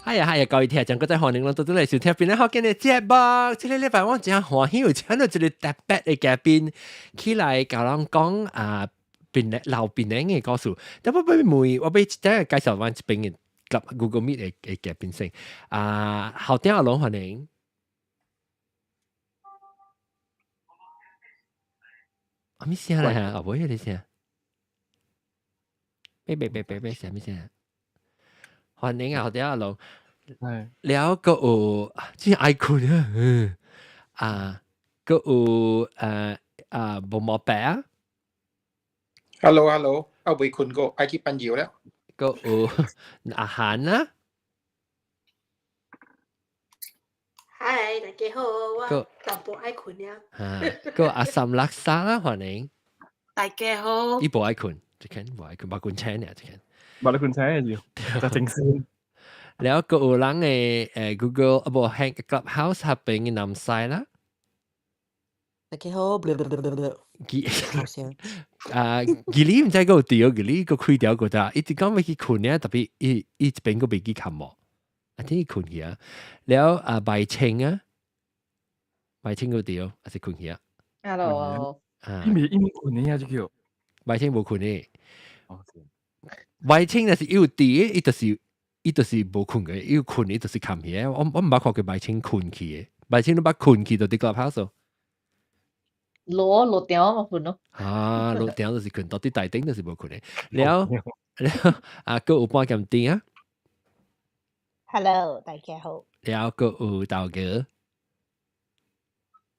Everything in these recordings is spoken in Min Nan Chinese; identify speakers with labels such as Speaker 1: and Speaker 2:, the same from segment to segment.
Speaker 1: 係啊係啊，各位聽眾，閣再歡迎攏倒轉來收聽檳榔福建的節目。這個禮拜我真歡喜有請到一个特別的嘉賓起來共咱講啊，檳榔老檳榔的故事。但我欲問，我欲等下介紹阮這邊的 Google Meet 的嘉賓先。啊，校長阿龍歡迎。啊，咩聲來嚇？啊，無彼个聲。別別別別別，啥物聲？歡迎啊，校長阿龍。
Speaker 2: 係。
Speaker 1: 了閣有真愛睏啊！啊，閣有毛毛白啊。
Speaker 3: Hello，Hello，啊未睏過，愛去放尿了。
Speaker 1: 閣有阿韓啊。
Speaker 4: 嗨，大家好，我淡薄愛睏了。
Speaker 1: 啊，閣阿三垃圾啦，歡迎。
Speaker 4: 大家好。
Speaker 1: 伊無愛睏，這間無愛睏，無睏醒爾，這間。
Speaker 2: 無咧睏醒就就正先。
Speaker 1: 了閣有人的Google 啊無喺 Clubhouse 下邊的南西啦。
Speaker 5: 大家好。
Speaker 1: 吉啊，吉你毋知閣有佇，吉你閣開掉個咋？伊直講欲去睏爾，特別伊伊這邊閣袂記冚無，啊，聽伊睏去啊。了啊，白青啊，白青閣佇，還是睏去啊
Speaker 6: ？Hello。
Speaker 1: 啊，
Speaker 2: 伊未伊未睏呢啊，這叫。
Speaker 1: 白青無睏呢。白青若是伊有佇，伊就是無睏的，伊有睏伊就是冚去。我毋捌看過白青睏去的，白青你捌睏去就佇 Clubhouse。
Speaker 6: 落落電話嘛睏咯。
Speaker 1: 啊，落電就是睏，到底大頂就是無睏的。了了，啊，閣有半劍甜啊。
Speaker 7: Hello，大家好。
Speaker 1: 了，閣有豆哥，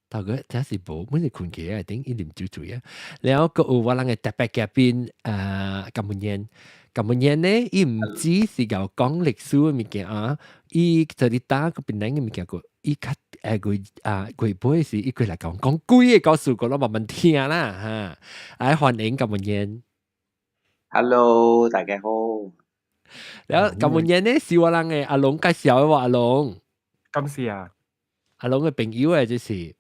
Speaker 1: 豆哥這是無，本是睏起來頂伊啉酒醉啊。了，閣有我人的特別嘉賓，甘文燕，甘文燕呢，伊毋止是𠢕講歷史的物件啊，伊就佇打個檳榔的物件個，伊較月啊月尾時，伊過來講講幾个故事，我攏慢慢聽啦哈。來歡迎甘文燕。
Speaker 8: Hello，大家好。
Speaker 1: 了甘文燕呢是我人的阿龍介紹的喎，阿龍。
Speaker 2: 感謝啊。
Speaker 1: 阿龍的朋友誒，這是。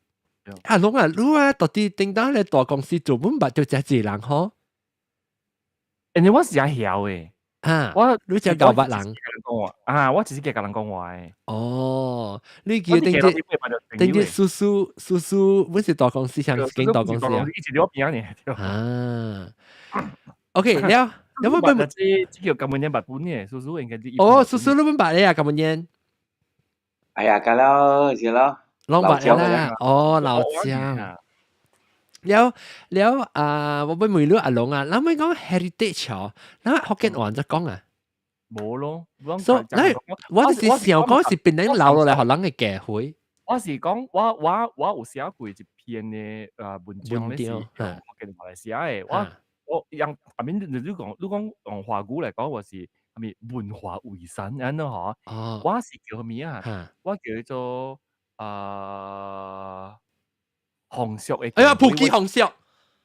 Speaker 1: 阿龍啊，你啊，到底頂當咧大公司做，本捌著遮濟人吼？
Speaker 2: 因為我是較曉的。
Speaker 1: 啊，
Speaker 2: 我
Speaker 1: 你只九百人。
Speaker 2: 啊，我只是共人講話的。
Speaker 1: 哦，你記得頂日頂日叔叔叔叔，本是大公司，像間大公司啊。
Speaker 2: 一直佇我邊仔呢。
Speaker 1: 啊，OK，了，有冇
Speaker 2: 本？這叫甘文燕捌本的，叔叔應該是。
Speaker 1: 哦，叔叔你本捌的啊，甘文燕。
Speaker 8: 哎呀，夠了，是咯。
Speaker 1: 攏捌啦，哦，老薑。了了啊！我欲問你阿龍啊，咱欲講 heritage 哦，咱福建話怎講啊？
Speaker 2: 無咯，
Speaker 1: 所以我就是想講是檳榔留落來，予人的機會。
Speaker 2: 我是講我有寫過一篇的文章咧，是用福建話來寫的。我用阿面你講用華語來講，我是啥物文化遺產按呢吼。我是叫啥物啊？我叫做啊。紅色的，
Speaker 1: 哎呀，普吉紅色，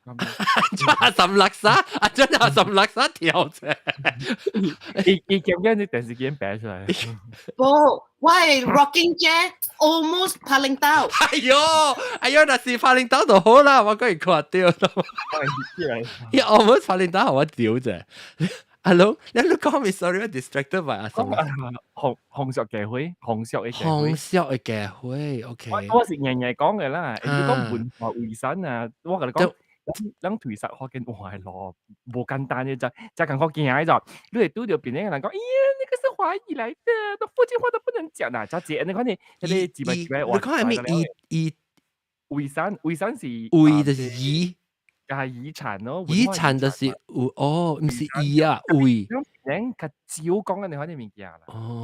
Speaker 1: 阿三垃圾，阿真阿三垃圾跳啫，
Speaker 2: 伊伊今日啲電視機擺出來。
Speaker 4: 無，我係 rocking chair almost 拍領導。
Speaker 1: 哎喲，哎喲，若是拍領導就好啦，我閣會看著。伊 almost 拍領導，我丟啫。阿龍，你你講咩？Sorry，我 distracted by 阿三。
Speaker 2: 紅紅色機會，紅色的機會。
Speaker 1: 紅色的機會，OK。
Speaker 2: 我是硬硬講的啦，你講文化遺產啊，我共你講，咱推實福建話的路無簡單的，就就艱苦行的就，你會拄著別人人講，咦，那個是華語來的，都福建話都不能講啦，就這，你看你，彼个幾百幾百
Speaker 1: 你講係咩？遺遺
Speaker 2: 遺產，遺產是
Speaker 1: 遺就是遺。
Speaker 2: 係遺產咯，
Speaker 1: 遺產就是有哦，毋是遺啊，遺。
Speaker 2: 人較少講緊你款啲物件啦，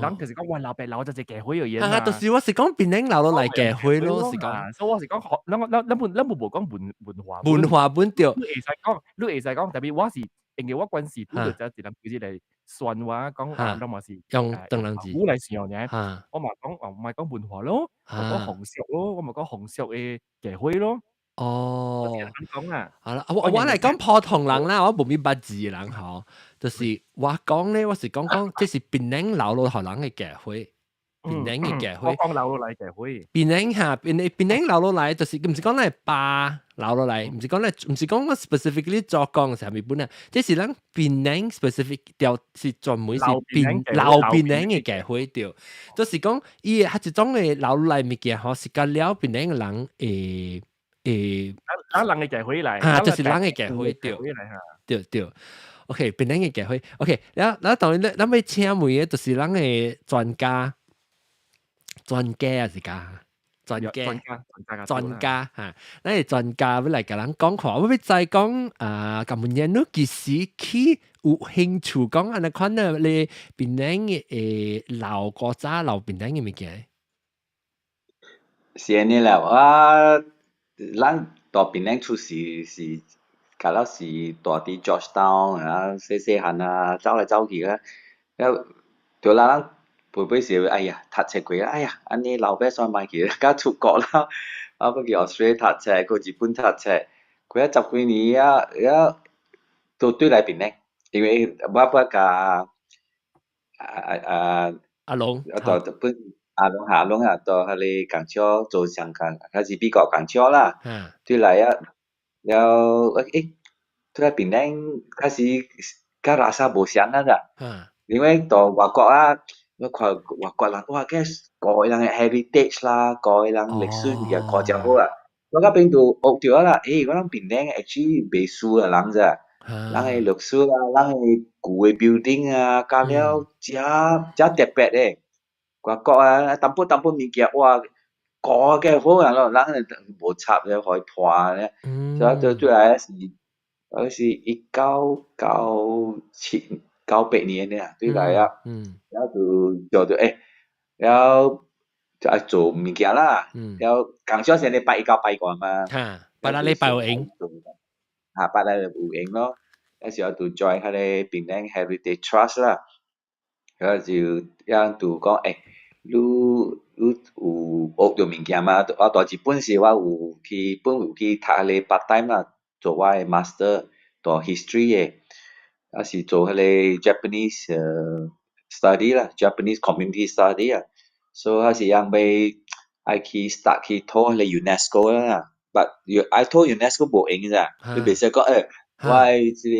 Speaker 2: 人就是講哇老爸留咗隻機會而已
Speaker 1: 啊，就是我是講檳榔留落來機會咯，是講。
Speaker 2: 所以我是講學，咱咱咱本咱無講文化。
Speaker 1: 文化本對。
Speaker 2: 你會使講，你會使講，特別我是因為我關係拄著這一人就是來選我講啊，咱嘛是
Speaker 1: 用唐人字
Speaker 2: 我來想呢，我嘛講哦，毋係講文化咯，我講紅色咯，我嘛講紅色的機會咯。
Speaker 1: 哦，
Speaker 2: 講啊，
Speaker 1: 好啦，我來講普通人啦，我無咩捌字的人吼，就是我講咧，我是講講，這是檳榔留落予人的機會。檳城嘅教會。
Speaker 2: 我講留落來教會。
Speaker 1: 檳城嚇，檳城留落來，就是毋是講咱爸留落來，毋是講咱，毋是講我 specifically 做講啥物本啊，這是咱檳城 specific 條是專門是檳老檳城嘅教會對，就是講伊係一種嘅留落來物件吼，是佮了檳城嘅人會會，
Speaker 2: 咱人嘅教會來，
Speaker 1: 啊，就是人嘅教會對，對對。OK，檳城嘅教會，OK，然後然後當然咱欲請問嘅就是咱嘅專家。專家啊是㗎，專家，
Speaker 2: 專家，
Speaker 1: 專家嚇，咱係專家欲來共人講看，我欲知講啊，咁樣你幾時去有興趣講按呢款的咧檳城嘅老古早老檳城嘅物件？
Speaker 8: 是按呢啦，我咱佇檳城出世是，較了是蹛佇 Georgetown 啊，細細漢啊，走來走去啊，了對啦，咱每擺時哎呀，讀冊過哎呀，按呢老爸煞莫去，到出國了，我閣去 Australia 讀冊，去日本讀冊，過了十幾年啊，了都轉來檳城，因為我捌共啊
Speaker 1: 阿龍，
Speaker 8: 啊，佇日本阿龍阿龍啊，佇彼个工廠做相共，還是美國工廠啦，轉來啊，了欸，轉來檳城開始佮垃圾無相啊啦，因為佇外國啊，我看外國人哇，這顧伊人的 heritage 啦，顧伊人歷史物件顧誠好啊，我到變就學著啊啦，欸，我人檳城 actually 袂輸啊人咋，人的歷史啦，人的舊的 building 啊，加了誠誠特別的，外國啊，淡薄淡薄物件哇，顧較好啊咯，人無插咧，予伊破咧，所以對來是，我是1997、98年的啊，對來啊，了就做著欸，了就愛做物件啦，了工廠先禮拜一到拜五嘛，
Speaker 1: 哈，拜六禮拜有閒，
Speaker 8: 哈，拜六有閒咯，那時候就 join 彼个檳城 Heritage Trust 啦，了就遐就講欸，你你有學著物件嗎？我佇日本時我有去本有去讀彼个 part time 啦，做我的 master 讀 history 的，抑是做彼个 Japanese study 啦，Japanese community study 啊，所以彼時人欲愛去 start 去討彼个 UNESCO 啦，but 愛討 UNESCO 無閒咋，你袂使講欸，我的這个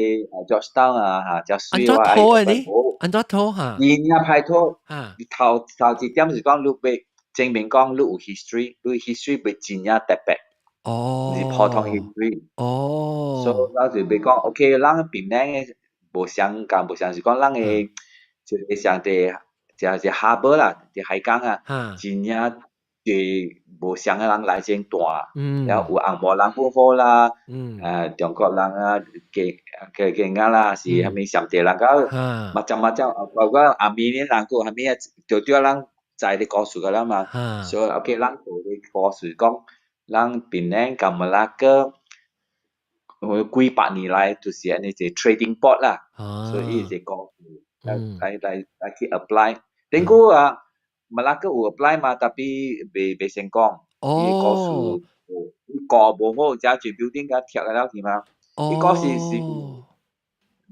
Speaker 8: Georgetown 啊，哈，誠媠我愛
Speaker 1: 按怎討的呢？按怎討哈？
Speaker 8: 真正歹討，頭頭一點是講你欲證明講你有 history，你 history 欲真正特別，毋是普通 history。所以我就欲講，OK，咱檳城的無相仝，無相是講咱的一个上帝，一個 harbour 啦，佇海港啊，真正濟無相的人來這蹛，了有紅毛人本好啦，中國人啊，加加加仔啦，是啥物暹地人，到macam-macam，包括阿美的人，閣有啥物啊，著對咱知咧故事個啦嘛，所以 OK，咱做咧故事講，咱檳城佮馬拉哥，幾百年來就是按呢一個 trading port 啦，所以伊一個故事來來來來去 apply，頂久啊，馬拉哥有 apply 嘛，tapi 袂成功，伊故事伊顧無好，誠濟 building 共拆了去嘛，伊故事是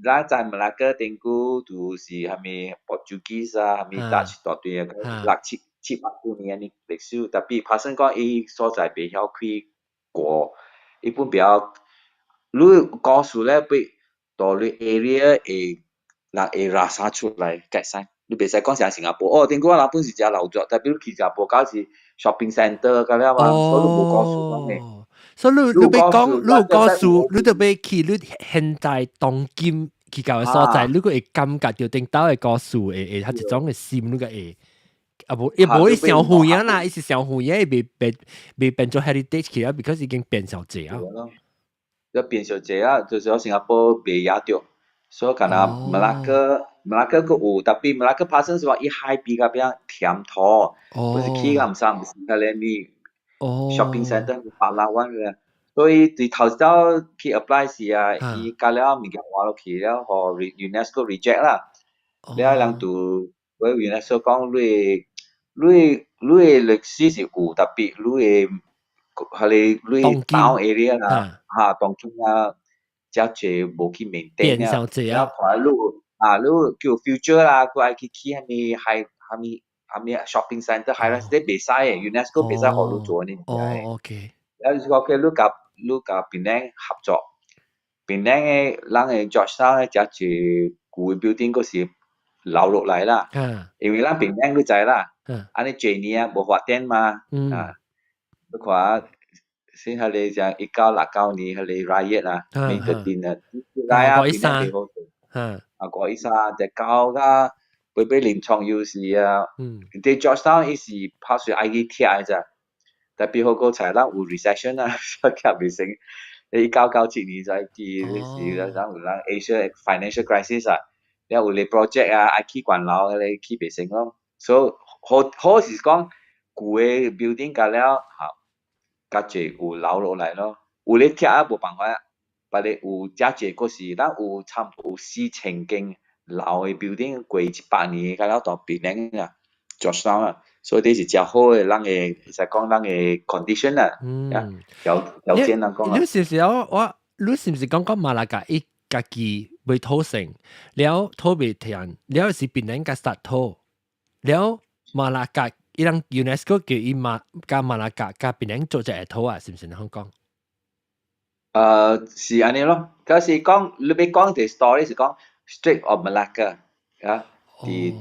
Speaker 8: 咱在馬拉哥頂久就是啥物 Portuguese 啊，啥物 Dutch 大堆啊，六七七百幾年的歷史，tapi 拍算講伊所在袂曉去過，伊本袂曉，你故事咧欲佗你 area 會人會拉啥出來解釋，你袂使講像新加坡，哦，頂久我人本是誠老熱，tapi 你去新加坡到是 shopping center 個了嘛，所以你無故事講的。
Speaker 1: 所以你你欲講，你有故事，你就欲去你現在當今去到的所在，你閣會感覺著頂兜的故事會會較一種的心，你閣會啊無伊無伊傷遠啊啦，伊是傷遠，伊袂變袂變做 heritage 去啊，because 已經變傷濟啊。
Speaker 8: 要變傷濟啊，就是講新加坡袂攑著，所以敢若馬拉哥馬拉哥閣有，tapi 馬拉哥拍算是話伊海邊較邊填土，不是起甲毋啥，毋是較咧物 shopping center 巴拉灣個，所以對頭早去 apply 時啊，伊加了物件換落去了，予 UNESCO reject 啦，了人就喂 UNESCO 講你你你的歷史是有，tapi 你的彼個你 town area 啦，哈當中啊，誠濟無去 maintain 啊，了看你啊，你叫 future 啦，閣愛去起啥物海啥物啥物 shopping center high rise，你袂使嘅，UNESCO 袂使予你做呢。
Speaker 1: 哦，OK。
Speaker 8: 了就是講，你佮檳城合作，檳城嘅人嘅 Georgetown 咧，遮濟舊嘅 building 閣是留落來啦。因為咱檳城你知啦，按呢濟年啊無發展嘛，啊，你看先彼个像1969年彼个 riot 啊，May 13啊，來啊，檳城袂好做。啊，513就搞甲尾尾臨床又是啊，佇 Georgetown 伊是拍算愛去拆的咋，特別好過才咱有 recession 啊，所以拆袂成。1997年才記，是咱有咱 Asia financial crisis 啊，了有個 project 啊，愛起懸樓，彼个起袂成咯。所以好好是講舊的 building 甲了，吼，較濟有留落來咯。有咧拆啊，無辦法，別个有遮濟，閣是咱有差毋多有4000間老的 building 過100年，甲了到檳城啊，Georgetown 啊，所以這是誠好的，咱的會使講咱的 condition 啊，條件來講啊。
Speaker 1: 你是毋是我？你是毋是講講馬拉加伊家己未討成，了討袂停，了是檳城共 start 討，了馬拉加伊人 UNESCO 叫伊馬佮馬拉加佮檳城做一個討啊，是毋是咁講？
Speaker 8: 是按呢咯，可是講你欲講的 story 是講 Strait of Malacca 啊，the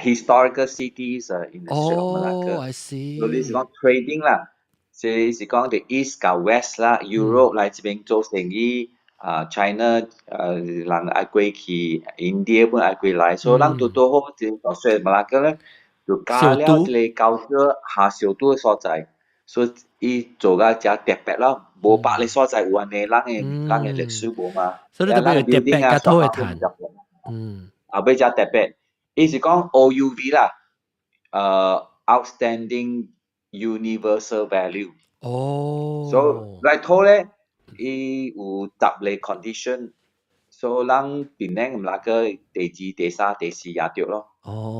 Speaker 8: historical cities in the Strait of Malacca。
Speaker 1: 哦，I see。
Speaker 8: 所以你是講 trading 啦，是講 the East 佮 West 啦，Europe 來這邊做生意，啊 China 人愛過去，India 本愛過來，所以咱拄拄好這個 Strait of Malacca 咧，就加了這個culture 下小島的所在，所以伊做甲誠特別咯。無別个所在有按呢，咱的歷史無嘛。
Speaker 1: 所以你特別特別較討會趁。
Speaker 8: 後尾才特別，伊是講 OUV 啦，Outstanding Universal Value。所以來討咧，伊有十个 condition，所以咱檳城馬拉加第二、第三、第四也著咯。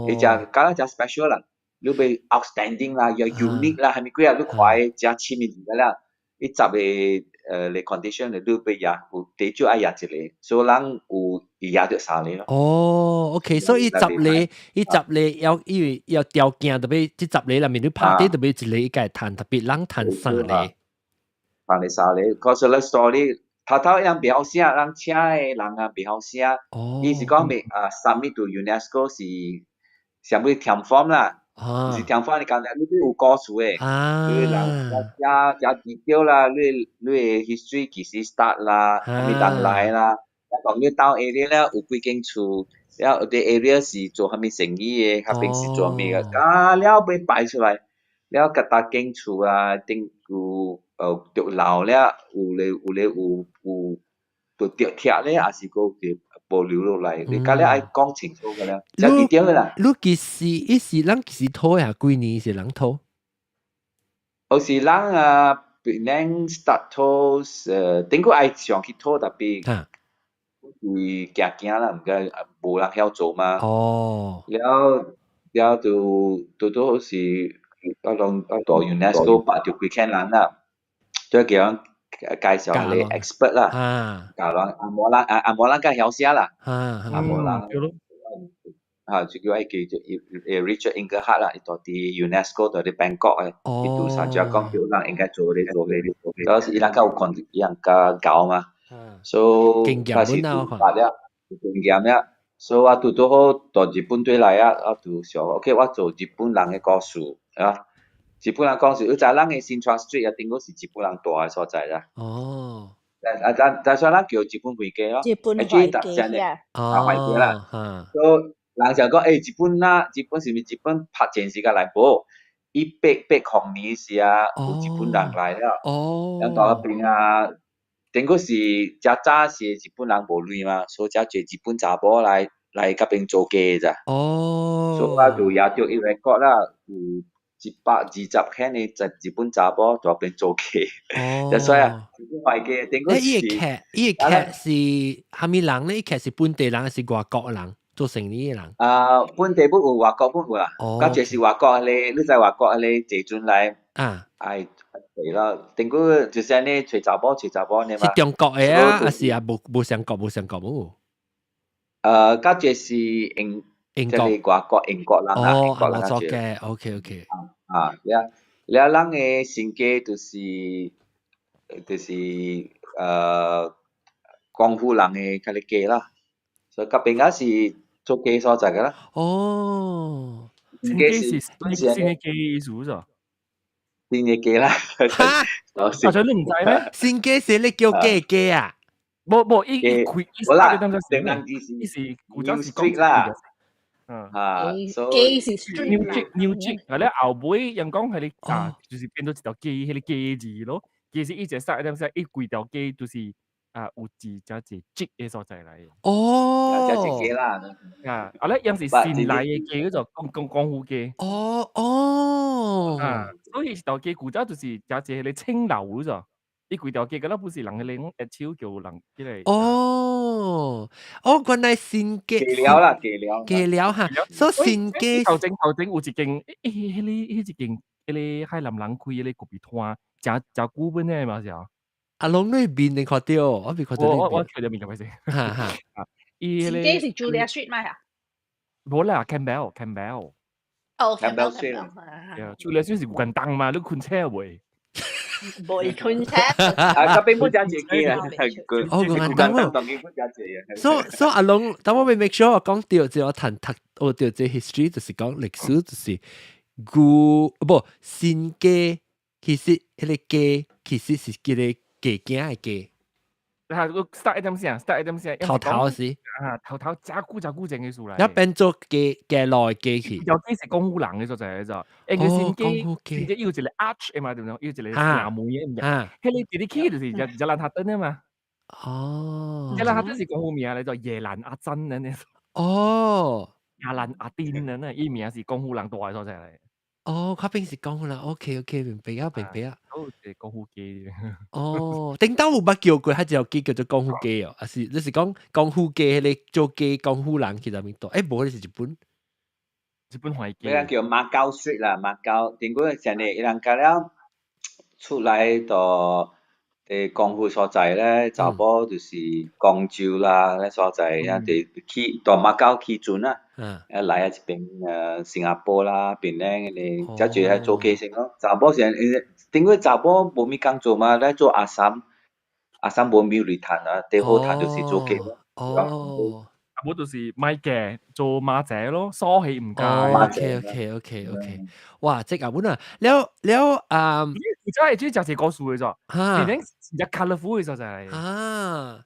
Speaker 8: 伊誠敢若誠 special 啦，你欲 outstanding 啦，又 unique 啦，蝦米鬼啊？你看伊誠深的字了，伊十个condition 你欲贏有最少愛贏一个，所以咱有伊贏著三个咯。
Speaker 1: 哦，OK，所以伊十个，伊十个要因為要條件特別，這十個內面你拍底特別一個伊會趁，特別人趁三個。
Speaker 8: 趁個三個，可是咧 story 頭頭人袂曉寫，人請的人啊袂曉寫。伊是講欲啊 submit to UNESCO 是啥物填 form 啦，毋是填 form 你簡單，你有故事的，你人寫寫資料啦，你的 history 幾時 start 啦，啥物人來啦，講你到 area 了有幾間厝，了有啲 area 是做啥物生意的，較平時做啥物的，啊了欲擺出來，了各逐間厝啊頂有著老了，有咧有咧有有著著拆咧，抑是閣去保留落來，你甲了愛講清楚個了，才記得啦。
Speaker 1: 你幾時伊是人幾時討啊？幾年是人討？
Speaker 8: 有時人啊，檳城 start 討，頂個愛上去討，特別為行行啦，毋過無人曉做嘛。了了就拄拄好是，我攏到 UNESCO 捌著幾間人啦，再叫人介紹個 expert 啦，教人紅毛人啊紅毛人較曉寫啦，紅毛人啊就叫愛叫做 Richard Inglehart 啦，伊住佇 UNESCO 住佇 Bangkok 的，伊拄啥只講叫人應該做咧做咧，嗰時伊人較有看，伊人較𠢕嘛，所以開始就捌了，有經驗了，所以我拄拄好到日本對來啊，我就想，OK，我做日本人的故事，啊。日本人講是，你知咱的新川 Street 啊，頂個是日本人住的所在啦。啊，但所以咱叫日本會記咯。
Speaker 4: 日本會記啊。
Speaker 8: 啊，會記啦。所以人就講，日本啊，日本是毋是日本拍戰時間來無？1880年時啊，有日本人來了。咱到彼邊啊，頂個是誠早時日本人無錢嘛，所以才濟日本查某來佮邊做家咋。所以我就也著伊 record 啦，有120間的日本查某在邊做家。所以啊，日本會記頂個是。
Speaker 1: 伊的客是蝦米人咧？伊客是本地人還是外國人？做生意的人？
Speaker 8: 啊，本地本有，外國本有啦。較濟是外國咧，你知外國咧坐船來。愛對啦，頂個就是按呢揣查某揣查某呢嘛。
Speaker 1: 是中國的啊，還是啊無相國無相國無？
Speaker 8: 較濟是用
Speaker 1: 英
Speaker 8: 國，即係外國英國人啊，英國人
Speaker 1: 做嘅，OK OK。
Speaker 8: 啊，了了，咱嘅新街就是廣府人嘅較咧街啦，所以嗰邊仔是做街所在嘅啦。
Speaker 1: 哦，
Speaker 2: 新街是新嘅街意思啫。
Speaker 8: 新嘅街啦。
Speaker 1: 哈？
Speaker 2: 啊，所以你毋知咩？
Speaker 1: 新街是你叫街街啊？
Speaker 2: 無無，伊伊開伊
Speaker 8: 無啦，
Speaker 2: 伊是古早是
Speaker 8: 講啦。
Speaker 2: 嗯
Speaker 8: 啊，
Speaker 4: 街是 street
Speaker 2: New 街 New 街，係咧後尾人講係你啊，就是變做一條街，彼個街字咯。其實伊一個塞一點塞，伊規條街就是啊有字加一個嘅所在來。
Speaker 1: 哦，
Speaker 8: 加一街啦。
Speaker 2: 啊，啊咧，樣是新來嘅街叫做廣廣廣府街。
Speaker 1: 哦哦，
Speaker 2: 啊，所以一條街古早就是加一個青樓咗。伊規條街敢若不是人彼個講一手叫人彼個。
Speaker 1: 哦，哦，原來新街。
Speaker 8: 街了啦，街了。
Speaker 1: 街了哈，所以新街
Speaker 2: 頭前頭前有一間，欸，彼個彼一間，彼個海南人開彼個咖啡攤，誠誠久本的嘛是啊。
Speaker 1: 阿龍你面你看著，我未看著。
Speaker 2: 我看著面就歹勢。
Speaker 1: 哈哈。
Speaker 2: 伊
Speaker 4: 新街是 Julia Street 嘛啊？
Speaker 2: 無啦，Campbell Campbell。
Speaker 4: 哦，Campbell
Speaker 8: Street。
Speaker 2: 對，Julia Street 是有間東嘛，你困車未？
Speaker 4: 袂困車。
Speaker 8: 啊，嗰邊不真濟街啦，
Speaker 1: 哦，個間東
Speaker 8: 當然不真濟啊。
Speaker 1: 所以阿龍，等我未 make sure 我講對，就我談讀，我對這 history 就是講歷史，就是古無新街，其實彼個街其實是叫個街囝的街。
Speaker 2: 啊，我 start 一點先，start 一點先。
Speaker 1: 頭頭是。
Speaker 2: 啊，頭頭真久真久前嘅事來。
Speaker 1: 一變做街街內街去。
Speaker 2: 有啲是廣府人嘅所在就，因為新街新街有一個 arch 的嘛，對唔對？有一個城門嘅，啊，彼個直直去就是熱蘭哈頓啊嘛。
Speaker 1: 哦。
Speaker 2: 熱蘭哈頓是廣府名來，做夜蘭阿珍啊呢。
Speaker 1: 哦。
Speaker 2: 夜蘭阿丁啊，呢伊名是廣府人住的所在來。
Speaker 1: 哦，嗰邊是廣府人，OK OK，明白啊，明白啊。
Speaker 2: 都是廣府街。
Speaker 1: 哦，頂當有捌叫過，彼條街叫做廣府街哦，還是你是講廣府街彼個做街廣府人去內面住？欸，無，彼是日本。
Speaker 2: 日本環
Speaker 8: 街。彼個叫馬高 Street 啦，馬高，頂過上日伊人家了出來到廣府所在咧，查某就是廣州啦，咧所在，啊，佇去到馬高去船啊，啊來啊這邊新加坡啦，檳城彼個，遮濟喺做街先咯。查某是，頂過查某無物工做嘛，咧做阿三，阿三無咩錢趁啊，最好趁就是做雞咯。
Speaker 1: 哦，
Speaker 2: 啊無就是賣雞做馬仔咯，鎖起毋該。
Speaker 1: OK，哇，這個本啊，了了啊，
Speaker 2: 真係這誠濟故事的咋，變成真 colourful 的所在。
Speaker 1: 啊，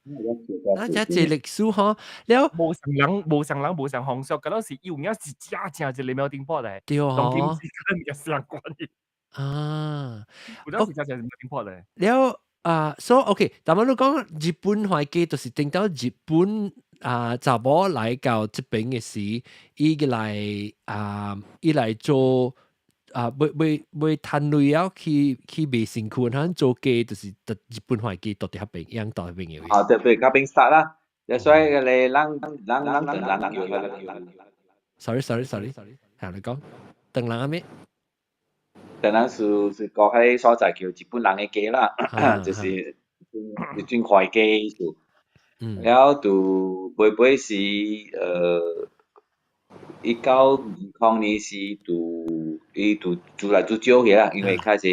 Speaker 1: 那這濟歷史吼，了
Speaker 2: 無相人無相人無相風俗，敢若是有影是真正一個 melting pot 來，
Speaker 1: 對
Speaker 2: 當今是跟物相關的。
Speaker 1: 啊，
Speaker 2: 有陣是真正 melting pot 來。
Speaker 1: 了啊，所以 OK，但我你講日本環境就是頂到日本啊，查某來到這邊的時，伊個來啊，伊來做啊，欲欲欲趁鐳啊，去去賣身軀，通做雞就是日本環境到佇彼邊，樣到彼邊的。
Speaker 8: 啊，對對，嗰邊殺啦，所以個咧，咱咱咱唐人叫
Speaker 1: Sorry sorry sorry，係你講，唐人阿咩？
Speaker 8: 唐人是是講彼所在叫日本人的街啦，就是日本會街意思。了就尾尾是1920年時就伊就愈來愈少去啦，因為開始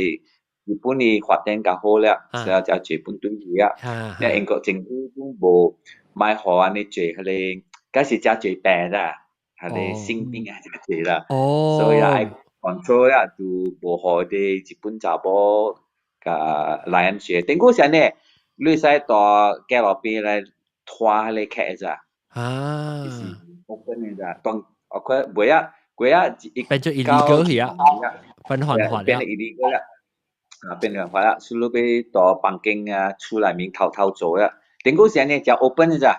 Speaker 8: 日本的發展較好了，所以誠濟本轉去啊。了英國政府都無莫予按呢濟彼個，該是誠濟病啦，彼個性病啊誠濟啦，所以愛 control 了，就無予佇日本查某共來按學。頂過時呢，你會使蹛街路邊來拖彼個客咋？
Speaker 1: 啊，
Speaker 8: 就是 open 的咋，當我看袂啊，過啊
Speaker 1: 一變做 illegal 去啊，變犯法
Speaker 8: 變 illegal 啦，啊變犯法啦，所以欲蹛房間啊，厝內面偷偷做啊。頂過時呢，誠 open 的咋？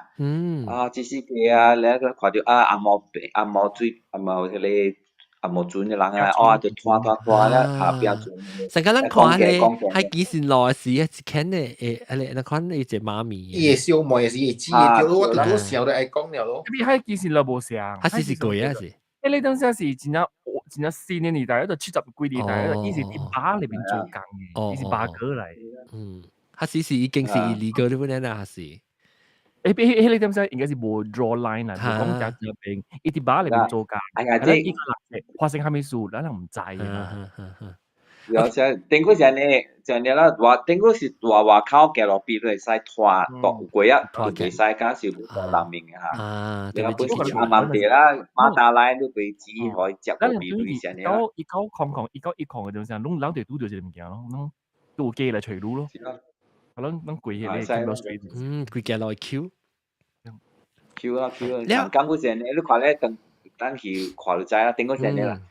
Speaker 8: 啊，這時街啊，你看著啊，紅毛紅毛水紅毛彼個紅毛船的人啊，哇，就拖拖拖了下邊船。
Speaker 1: 上個咱看咧，喺幾時來時啊，一看咧，誒，你你看伊一個媽咪。
Speaker 3: 伊會燒賣是會煮的對，我拄想就愛講了咯。
Speaker 2: 你喺幾時來無相？
Speaker 1: 還是是過啊是？
Speaker 2: 彼個當時是真正真正新的年代，迄個70幾年代，伊是佇吧裡面做工的，伊是吧哥來。
Speaker 1: 嗯，還是是已經是 illegal 的本來啦，還是？
Speaker 2: 彼個點先應該是無 draw line 啦，無講只這邊，伊佇巴裏邊做工，
Speaker 8: 哎呀，這
Speaker 2: 伊個人發生啥物事，咱人毋知嘛。
Speaker 8: 有時頂個是按呢，就按呢啦，話頂個是話外口行路邊都會使拖蹛過啊，都袂使敢是有人面嚇。
Speaker 1: 啊，
Speaker 8: 你講本身啱啱地啦，馬達拉都袂止可以接個邊類是按呢啦。
Speaker 2: 19001910嘅陣時，攏人就拄著這個物件咯，攏都有機來揣路咯。啊，攏規個咧到水。
Speaker 1: 嗯，規個來 Q。
Speaker 8: Q 啊 Q 啊，感覺是按呢，你看咧，等等去看就知啦，頂個是按呢啦。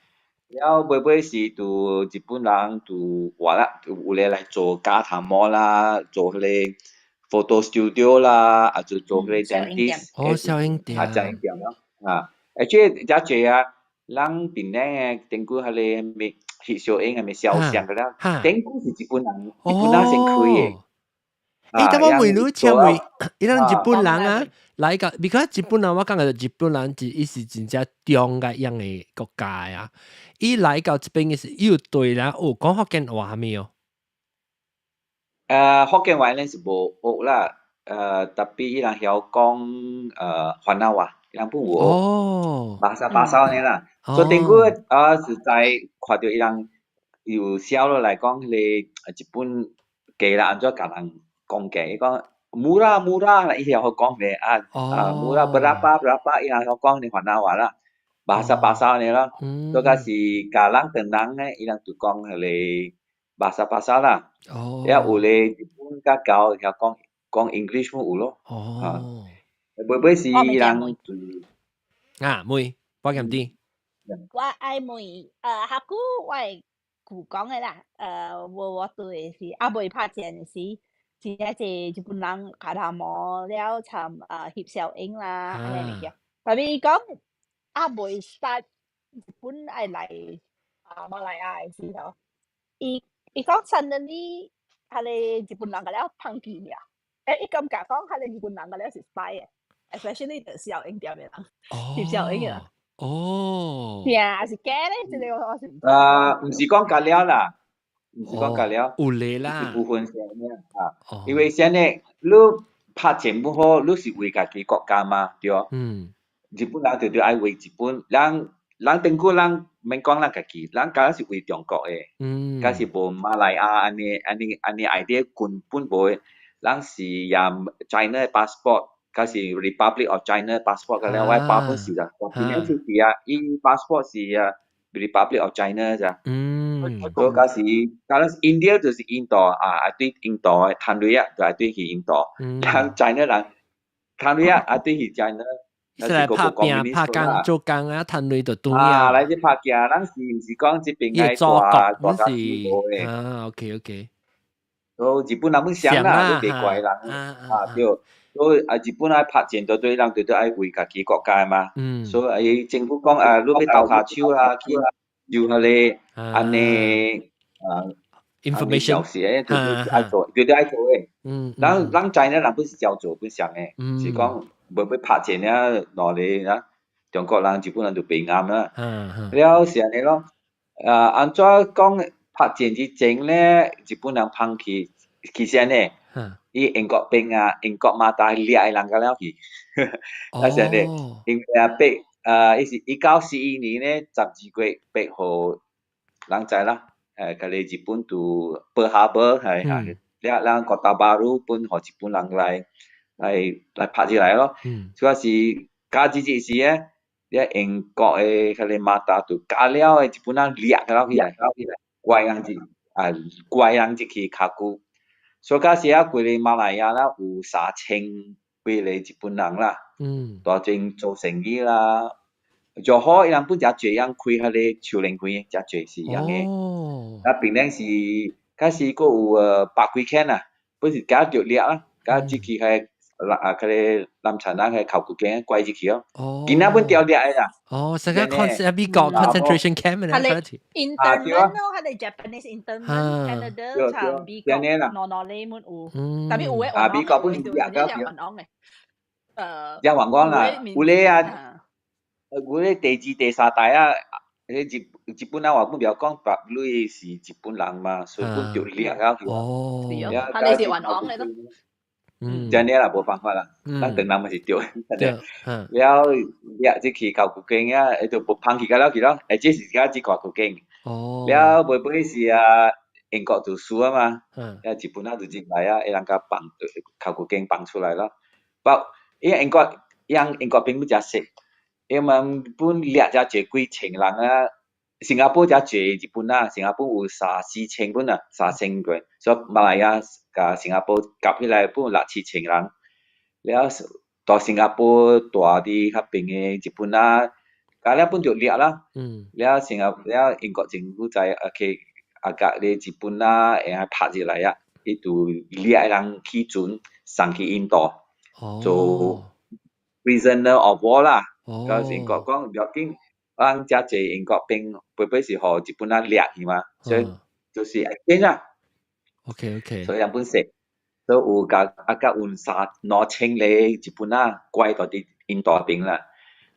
Speaker 8: 了尾尾是就日本人就話啦，有咧來做假頭毛啦，做彼個 photo studio 啦，啊就做彼個 dentist。
Speaker 1: 哦，小影店。
Speaker 8: 啊，小影店咯，啊，而且遮濟啊，人檳城的頂久彼個物翕相影係咪肖像個了，頂久是日本人，日本人先開的。
Speaker 1: 欸，但我問你，請問，伊人日本人啊，來個，because 日本人我感覺日本人是伊是真正中個樣的國家啊。伊來到這邊的時，伊有對人有講福建話沒有？
Speaker 8: 福建話咧是無學啦，tapi 伊人曉講番仔話，伊人本有學。bahasa bahasa 按呢啦。所以頂久啊是在看著伊人有寫落來講，彼個日本家人按怎共人講價，伊講 murah murah 啦，伊曉講咧啊啊 murah berapa berapa，伊人曉講咧番仔話啦，bahasa bahasa 按呢咯。所以是共人唐人咧，伊人就講彼個 bahasa bahasa 啦。了有咧日本較厚曉講講 English 嘛有咯。尾尾是伊人就
Speaker 1: 啊，問我鹹啲。
Speaker 7: 我愛問，較久我會舊講的啦，無我對的是猶未拍戰的時，真正濟日本人絞頭毛了，參翕相影啦，按呢物件。但是伊講猶未 start 日本愛來啊馬來亞的時候，伊講 suddenly 彼個日本人共了放棄了，伊感覺講彼個日本人共了是 spy 的，especially 就小影店的人，翕相影的人。是啊，還是假咧？這個我是毋知。
Speaker 8: 啊，毋是講共了啦，毋是講共了，
Speaker 1: 有咧啦，
Speaker 8: 是部分是按呢啊，因為啥呢？你拍戰不好，你是為家己國家嘛，對。日本人就愛為日本，人頂久人免講咱家己，人敢若是為中國的，敢是無馬來亞按呢按呢按呢 idea 根本無的，人是用 China 的 passport，敢是 Republic of China passport，個了我40%，今年出去啊，伊 passport 是啊 Republic of China 咋。所以敢是敢若是 India 就是印度啊，愛對印度的趁鐳啊，就愛對去印度。人 China 人趁鐳啊，愛對去 China。
Speaker 1: 是來拍拚拍工做工啊，趁鐳就對
Speaker 8: 啊。來這拍拚，咱是毋是講這邊愛大大家是
Speaker 1: 啊，OK OK。
Speaker 8: 所以日本人本想啦，你別怪人啊對。所以啊，日本愛拍戰，就對人就對愛為家己國家嘛。所以政府講啊，你欲鬥跤手啦，去有彼個按呢啊
Speaker 1: information
Speaker 8: 消息，就愛做，就對愛做的。咱咱知呢，人本是照做本上的，是講無欲拍戰了，落嚟啊，中國人、日本人就袂啱啦。了是按呢咯，啊，按怎講拍戰之前咧，日本人放棄，其實呢，伊英國兵啊，英國馬達掠人個了去，啊是按呢，因為啊八啊，伊是1941年咧12月8號，人知啦，佮個日本佇 Pearl Harbor 係係，了咱 Kota Bharu 分予日本人來拍入來咯。主要是加這這時咧，了英國的彼個馬達就加了的日本人掠了起來，怪人入啊怪人入去跤久。所以到時啊，規个馬來亞啦有3000幾个日本人啦，大陣做生意啦，就好伊人本誠濟人開彼個秋蓮花，誠濟是樣的。啊，並且是開始閣有百幾間啊，本是加著掠啦，加入去彼啊，彼個南田人彼考古間拐入去哦。囡仔本著掠的啦。
Speaker 1: 哦，成個 concept 美國 concentration camp 咧，
Speaker 7: 係 internment 咯，係 Japanese internment Canada 同美國，儂儂咧滿有，tapi 有的
Speaker 8: 啊，美國本是掠到
Speaker 7: 去。
Speaker 8: 也還講啦，有咧啊，有咧第二、第三代啊，彼日本人話本袂曉講白鐳是日本人嘛，所以本著掠了去。
Speaker 1: 哦，
Speaker 7: 係你是還講嘅咯。
Speaker 8: 這樣啦，無辦法啦，咱唐人嘛是對，
Speaker 1: 對，
Speaker 8: 了掠這去考古間啊，就無放棄甲了去咯，這是甲這考古間。了尾尾是啊，英國就輸啊嘛，啊日本仔就進來啊，伊人共放考古間放出來咯。不，因為英國，因英國兵不誠熟，因為本掠遮濟幾千人啊，新加坡遮濟日本仔，新加坡有三四千本啊，三千個，所以馬來亞佮新加坡夾起來本有六七千人。了到新加坡住佇彼邊的日本仔，共了本就掠啦。了新加了英國政府知 OK，啊共咧日本仔會使拍入來啊，伊就掠人去船送去印度做 prisoner of war 啦。到時英國講不要緊，咱遮濟英國兵，尾尾是予日本仔掠去嘛，所以就是會緊啊。 所以人本說，所以有共啊共運三兩千個日本仔關到佇印度邊啦。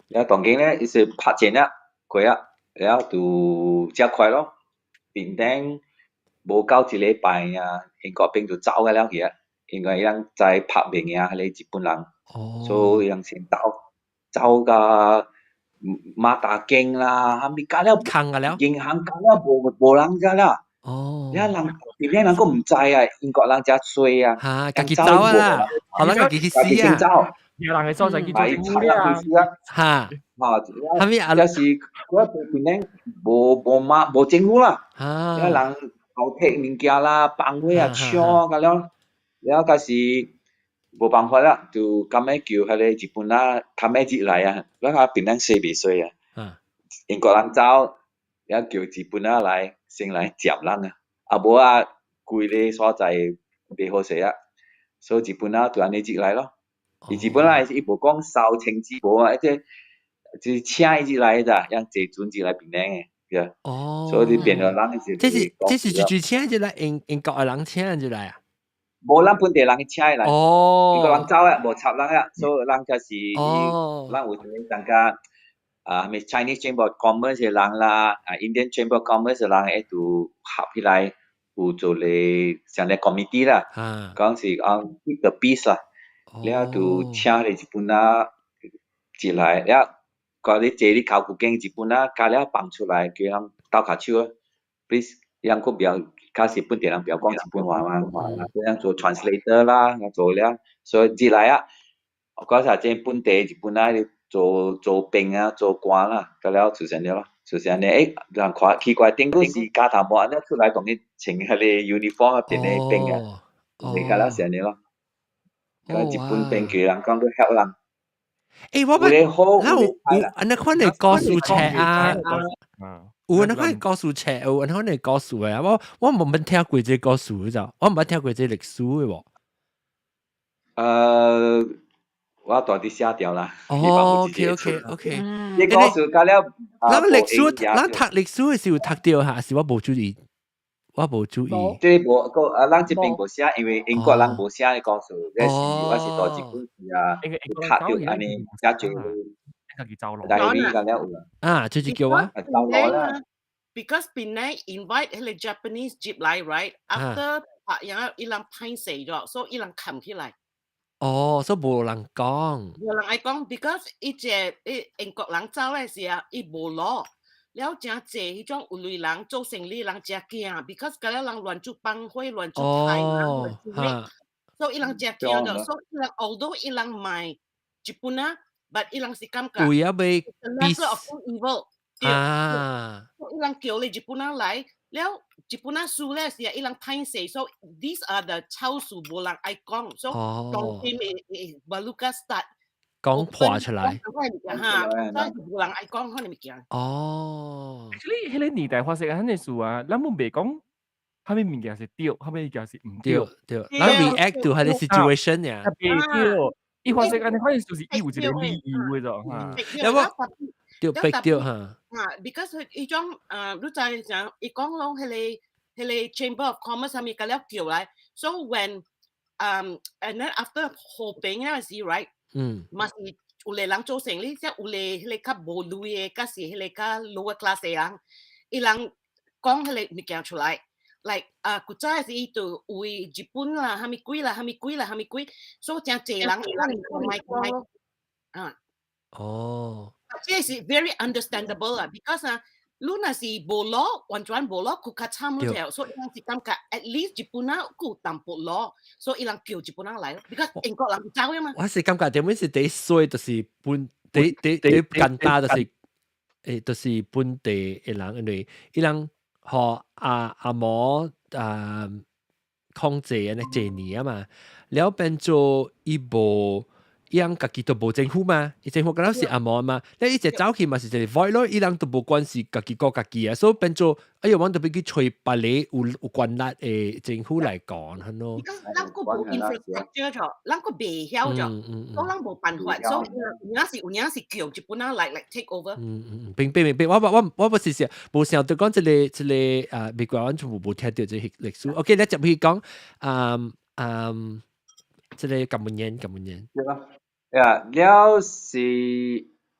Speaker 8: 了當今咧，伊是拍戰啊，過啊，了就誠快咯。變頂無夠一禮拜啊，英國兵就走個了去啊，因為伊人知拍袂贏彼個日本人，所以伊人先走，走到馬達間啦，啥物甲了，
Speaker 1: 空個了，
Speaker 8: 銀行甲了無無人遮了。了人佇遐人閣毋知啊，英國人誠衰啊，
Speaker 1: 嚇，家己走啊啦，可能家己去死啊，
Speaker 8: 走，
Speaker 2: 有人的所在去做政府啊，
Speaker 1: 嚇，
Speaker 8: 嚇，
Speaker 1: 啥物啊？
Speaker 8: 就是我變咧無無媽無政府啦，了人偷摕物件啦，放火啊，搶啊，了了，閣是無辦法啦，就甘欲叫彼個日本仔較尾入來啊，咱較平咱衰袂衰啊？英國人走，了叫日本仔來先來接人啊，啊無啊，規个所在袂好勢啊，所以日本仔就按呢入來咯。伊日本仔伊無講收清紙無啊，彼個就是請伊入來咋，讓坐船入來檳城的，對。所以就變做人是。
Speaker 1: 這是直接請入來，英英國的人請入來啊？
Speaker 8: 無咱本地人去請伊來。英國人走啊，無插人啊，所以人就是，咱有啥物感覺啊，啥物 Chinese Chamber of Commerce 的人啦，啊 Indian Chamber of Commerce 的人會就合起來，有做個成個 committee 啦，講是講 keep the peace 啦，了就請個日本仔入來，了講你坐你考古間日本仔，加了放出來，叫人鬥跤手啊，please，人閣袂曉，較是本地人袂曉講日本話嘛，叫人做 translator 啦，做了，所以入來啊，嗰時陣本地日本仔做做兵啊，做官啦，到了就成了咯，就是按呢，人看奇怪，頂個是家頭毛按呢出來，同伊穿彼個 uniform 啊，變個兵啊，你到了是按呢咯，個日本兵叫人講去 help 人。
Speaker 1: 我捌，咱有有按呢款的故事冊啊，有按呢款的故事冊，有按呢款的故事的啊，我我無捌聽過這個故事咋，我毋捌聽過這歷史的無。
Speaker 8: 我大佇寫掉啦。
Speaker 1: 哦，OK。
Speaker 8: 你故事加了，
Speaker 1: 咱歷史，咱讀歷史的時有讀著哈，是我無注意，我無注意。
Speaker 8: 這無個啊，咱這邊無寫，因為英國人無寫的故事，這是我是大日本時啊，讀著按呢寫做。大語加了有。
Speaker 1: 啊，就是叫我。
Speaker 8: 走路啦。
Speaker 9: Because Penang invite 彼個 Japanese 入來，right? After 拍然後伊人歹勢咗，所以伊人冚起來。
Speaker 1: 哦，所以無人講。
Speaker 9: 無人愛講，because 伊這伊英國人走的時候，伊無攞，了誠濟彼種有鐳人做生意人誠驚，because 甲了人亂做放火，亂做殺人，亂做咩，所以伊人誠驚著，所以伊人 although 伊人賣日本啊，but 伊人是感覺
Speaker 1: 有影欲
Speaker 9: lesser of two evil，
Speaker 1: 啊，
Speaker 9: 伊人叫你日本人來，了日本人輸咧是啊，伊人歹勢，so these are the 醜事無人愛講，所以當今會會 baru start
Speaker 1: 講破出來，
Speaker 9: 哈，所以無人愛講彼个物件。
Speaker 2: Actually，彼個年代發生按呢事啊，咱們袂講，啥物物件是對，啥物物件是毋對。
Speaker 1: 對，咱 react to 彼個 situation 呀。
Speaker 2: 特別對，伊發生按呢，反正就是伊有一個理由的咗哈。
Speaker 1: 要不對逼對哈。
Speaker 9: 啊，because 佢彼種你知講，伊講攏彼個 Chamber of Commerce 啥物共了叫來，so when and then after 和平嗰陣時，right？嘛是有個人做生意，即有個彼個較無鐳的，佮是彼個較 lower class 的人，伊人講彼個物件出來， like 啊，古早時伊就為日本啦，蝦米鬼啦，蝦米鬼啦，蝦米鬼，所以誠濟人人買買啊。這是 very understandable 啦，because 啊，你若是無 law，完全無 law，佢較慘了，所以伊人是感覺 at least 日本人有淡薄 law，所以伊人叫日本人來，because 英國人走啊嘛。
Speaker 1: 我是感覺點樣是第衰，就是本第第第簡單，就是就是本地的人，因為伊人予阿阿毛啊控制按呢濟年啊嘛，了變做伊無。伊人家己都無政府嘛，伊政府敢若是紅毛嘛，你一直走去嘛是一個 void 咯，伊人都無關係家己顧家己啊，所以變做哎喲，阮特別去揣別个有權力的政府來講，係咯。
Speaker 9: 咱閣無 infrastructure 咗，咱閣袂曉咗，所以咱無辦法，所以有影是有影是叫日本人來來 take over。
Speaker 1: 嗯嗯嗯，明白明白，我不是是無想到講這个這个啊，美國完全無聽著這個歷史。OK，你接去講，嗯嗯，這个感恩年感恩年。
Speaker 8: 對咯。呀，了是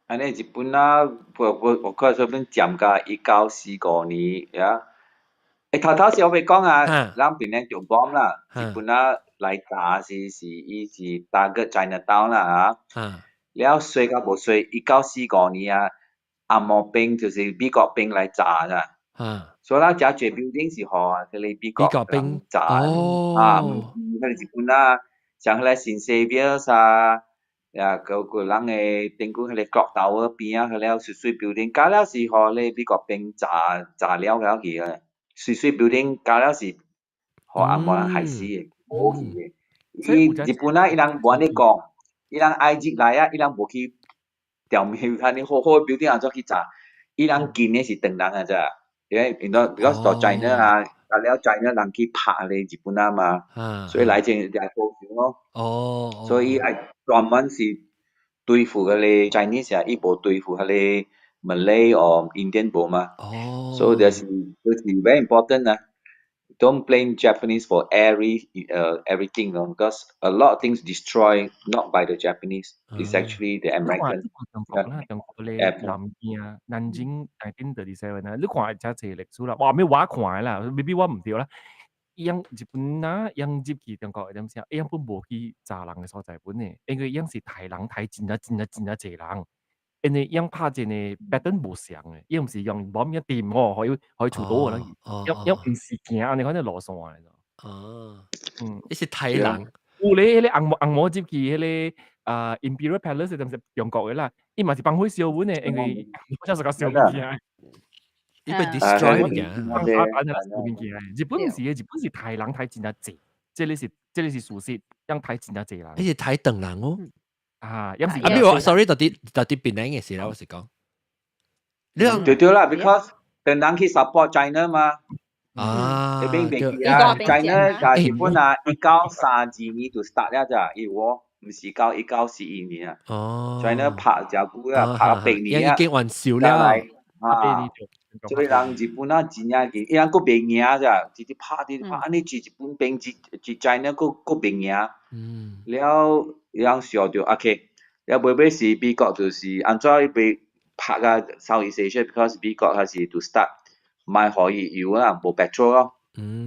Speaker 8: 按呢日本啊，我看說變佔甲1945年呀。頭頭是我欲講啊，咱檳城著 bomb 啦，日本啊來炸是伊是 target Chinatown 啦嚇。了衰甲無衰，1945年啊，紅毛兵就是美國兵來炸啦。所以咱誠濟 building 是予彼个美國兵炸啊，毋是彼个日本啊，像彼个 Saint Xavier 啊。呀，閣個人的頂久彼个 clock tower 邊仔彼了媠媠 building，加了是予咧美國兵炸炸了了去個，媠媠 building 加了是予紅毛人害死的，無去的。伊日本啊，伊人無按呢講，伊人愛入來啊，伊人無去調面，按呢好好 building 按怎去炸？伊人近的是唐人啊咋，因為因為 because 到 China 啊，加了 China 人去拍咧日本啊嘛，所以來這就報仇咯。所以愛專門是對付彼个 Chinese 啊，伊無對付彼个 Malay or Indian 無嘛。所以就是 very important 啊。Don't blame Japanese for everything 咯，because a lot of things destroyed not by the Japanese, it's actually the American.
Speaker 2: 中國啦，中國咧南京啊，南京1937啊，你看誠濟歷史啦，哇！咩我看的啦，maybe 我毋對啦。伊樣日本啊，伊樣入去中國的點啥？伊樣本無去炸人的所在本的，因為伊樣是刣人刣真正真正真正濟人，因為伊樣拍戰的 pattern 無相的，伊毋是用無物掂吼，予伊予伊出刀的，伊毋是行按呢款的路線的。
Speaker 1: 伊是刣人。
Speaker 2: 有咧，彼个紅毛入去彼个啊 Imperial Palace 就是中國的啦，伊嘛是放火燒阮的，因為好像是共燒物件。
Speaker 1: 伊被 destroy 物件。
Speaker 2: 放炸彈來燒物件。日本毋是的，日本是刣人刣真正濟，這个是事實，樣刣真正濟人。
Speaker 1: 伊是刣唐人哦。
Speaker 2: 啊，樣是。
Speaker 1: 啊，比如 sorry，到底檳城的事啦，我是講。你
Speaker 8: 對對啦，because 唐人去 support China 嘛。
Speaker 1: 啊，
Speaker 8: 你邊邊記啊？China 佮日本啊，1932年就 start 了咋，伊我毋是到1941年啊。China 拍誠久啊，拍8年啊。
Speaker 1: 已經完燒了。
Speaker 8: 啊，所以人日本啊真正緊，伊人閣袂贏咋，直直拍直直拍，按呢一日本兵一一 China 閣袂贏。了，伊人想著 OK，了尾尾是美國就是按怎伊欲拍甲 Southeast Asia，because 美國還是 to start 莫予伊油啦，無 petrol 咯。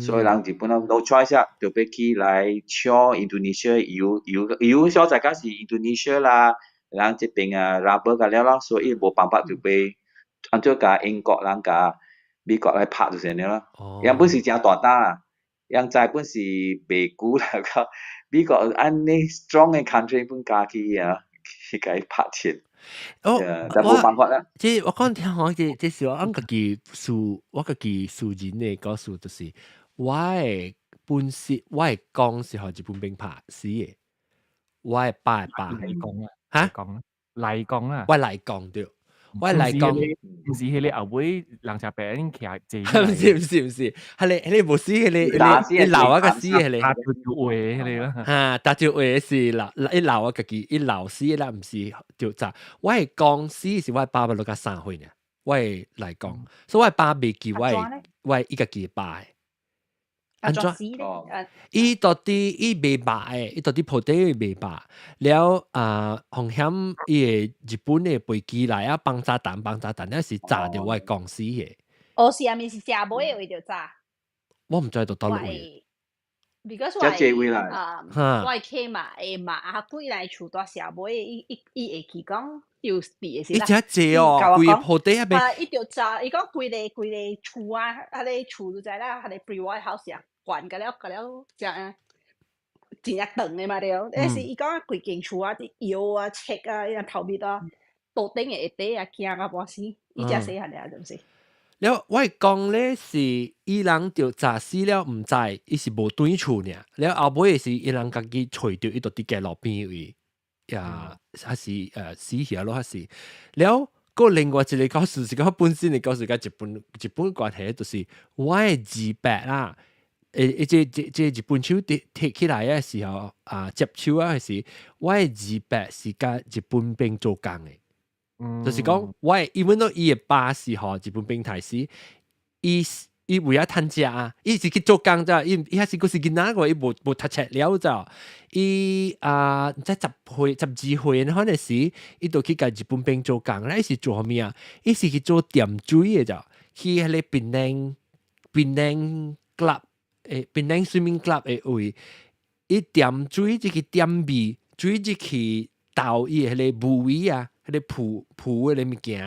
Speaker 8: 所以人日本人 no choice 啊，就欲去來搶 Indonesia 油油油所在敢是 Indonesia 啦，人這邊啊 rubber 甲了咯，所以無辦法就欲按怎共英國人共美國來拍就是按呢咯。原本是誠大膽啦，人知本是袂久啦，到美國按呢 strong 的 country 本加去啊，去共伊拍戰。
Speaker 1: 哦，
Speaker 8: 但無辦法啦。
Speaker 1: 這我講聽吼，這是我按家己私，我家己私人的故事，就是我的本身，我的公是予日本兵拍死的，我的爸的爸。
Speaker 2: 來講啊，
Speaker 1: 哈？
Speaker 2: 講來講啊，
Speaker 1: 我來講對，我來講，
Speaker 2: 毋是彼个後尾人食白𪜶徛坐。
Speaker 1: 毋是毋是毋是，彼个無死彼个，伊老啊個死彼个。
Speaker 2: 打條條話彼个啦。
Speaker 1: 哈，打條話是老，伊老啊家己，伊老死啦，毋是就炸。我的公死是我爸爸落甲3歲爾，我的來講，所以我爸袂記我伊家己的爸的。
Speaker 7: 按怎？
Speaker 1: 伊到底伊袂捌的，伊到底鋪底袂捌了啊！風險伊個日本的飛機來啊，放炸彈，放炸彈，了是炸著我的公死的。
Speaker 7: 哦，是啊，咪是食尾的位著炸。
Speaker 1: 我毋知到佗位。
Speaker 7: Because
Speaker 8: 遮濟位啦，
Speaker 7: 我起嘛會嘛，啊幾來厝大社尾，伊伊伊會記講有佇的時
Speaker 1: 伊真濟哦，規個鋪底啊邊。
Speaker 7: 啊，伊就查，伊講規个規个厝啊，彼个厝你知啦，彼个 pre-war house 啊，懸甲了甲了，真真正長的嘛對。但是伊講規間厝啊，啲油啊、漆啊、伊頭面啊，桌頂的下底啊，驚到半死。伊遮細漢爾，就是。
Speaker 1: 了，我講咧是伊人就早死了，毋知伊是無轉厝爾。了後尾是伊人家己揣著，伊就佇街路邊位，呀，還是死去咯，還是了。閣另外一個故事是講本身的故事，佮日本關係，就是我的二伯啦，這日本手提提起來的時候啊，接手啊時，我的二伯是佮日本兵做工的。就是講，我因為都伊的爸是吼日本兵提死，伊伊為咗趁食啊，伊是去做工咋，伊伊還是閣是囡仔個，伊無無讀冊了咋，伊啊在10歲12歲那陣時，伊就去共日本兵做工，伊是做啥物啊？伊是去做掂水的咋，去彼个檳城 club 檳城 swimming club 的位，伊掂水就去掂味，水入去倒伊的彼個霧尾啊。彼個浮浮的物件，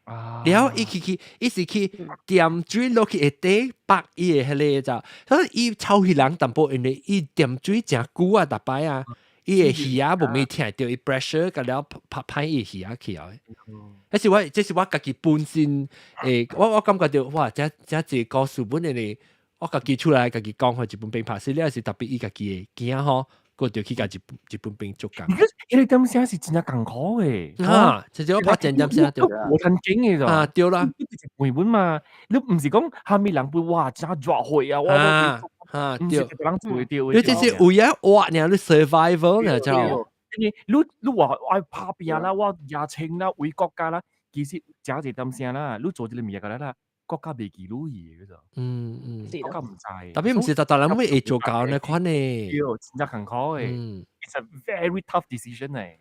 Speaker 1: 了伊去去，伊是去掂水落去下底縛伊的彼個就，所以伊臭彼人淡薄，因為伊掂水誠久啊，逐擺啊，伊的耳仔無咪聽著，伊 pressure 甲了拍歹伊耳仔去啊。這是我家己本身我感覺著哇，這這一個故事本來我家己出來家己講，予日本兵拍死了是特別伊家己的囝吼。閣著去共日本兵做工。
Speaker 2: 伊個點聲是真正艱苦的。
Speaker 1: 啊，就是我拍戰點聲對。
Speaker 2: 無趁錢的咋？
Speaker 1: 啊，對啦。
Speaker 2: 回本嘛，你毋是講蝦米人會哇真熱血啊！我
Speaker 1: 啊，對。
Speaker 2: 人做會著。
Speaker 1: 你這是為咗活爾，你 survival 爾就。
Speaker 2: 因為你你話愛拍拚啦，我贏錢啦，為國家啦，其實誠濟點聲啦，你做這個物件啦，國家袂記你的咋。國家毋知。
Speaker 1: 特別毋是逐逐人會做到呢款的。
Speaker 2: 對，真正艱苦的。It's a very tough decision 誒。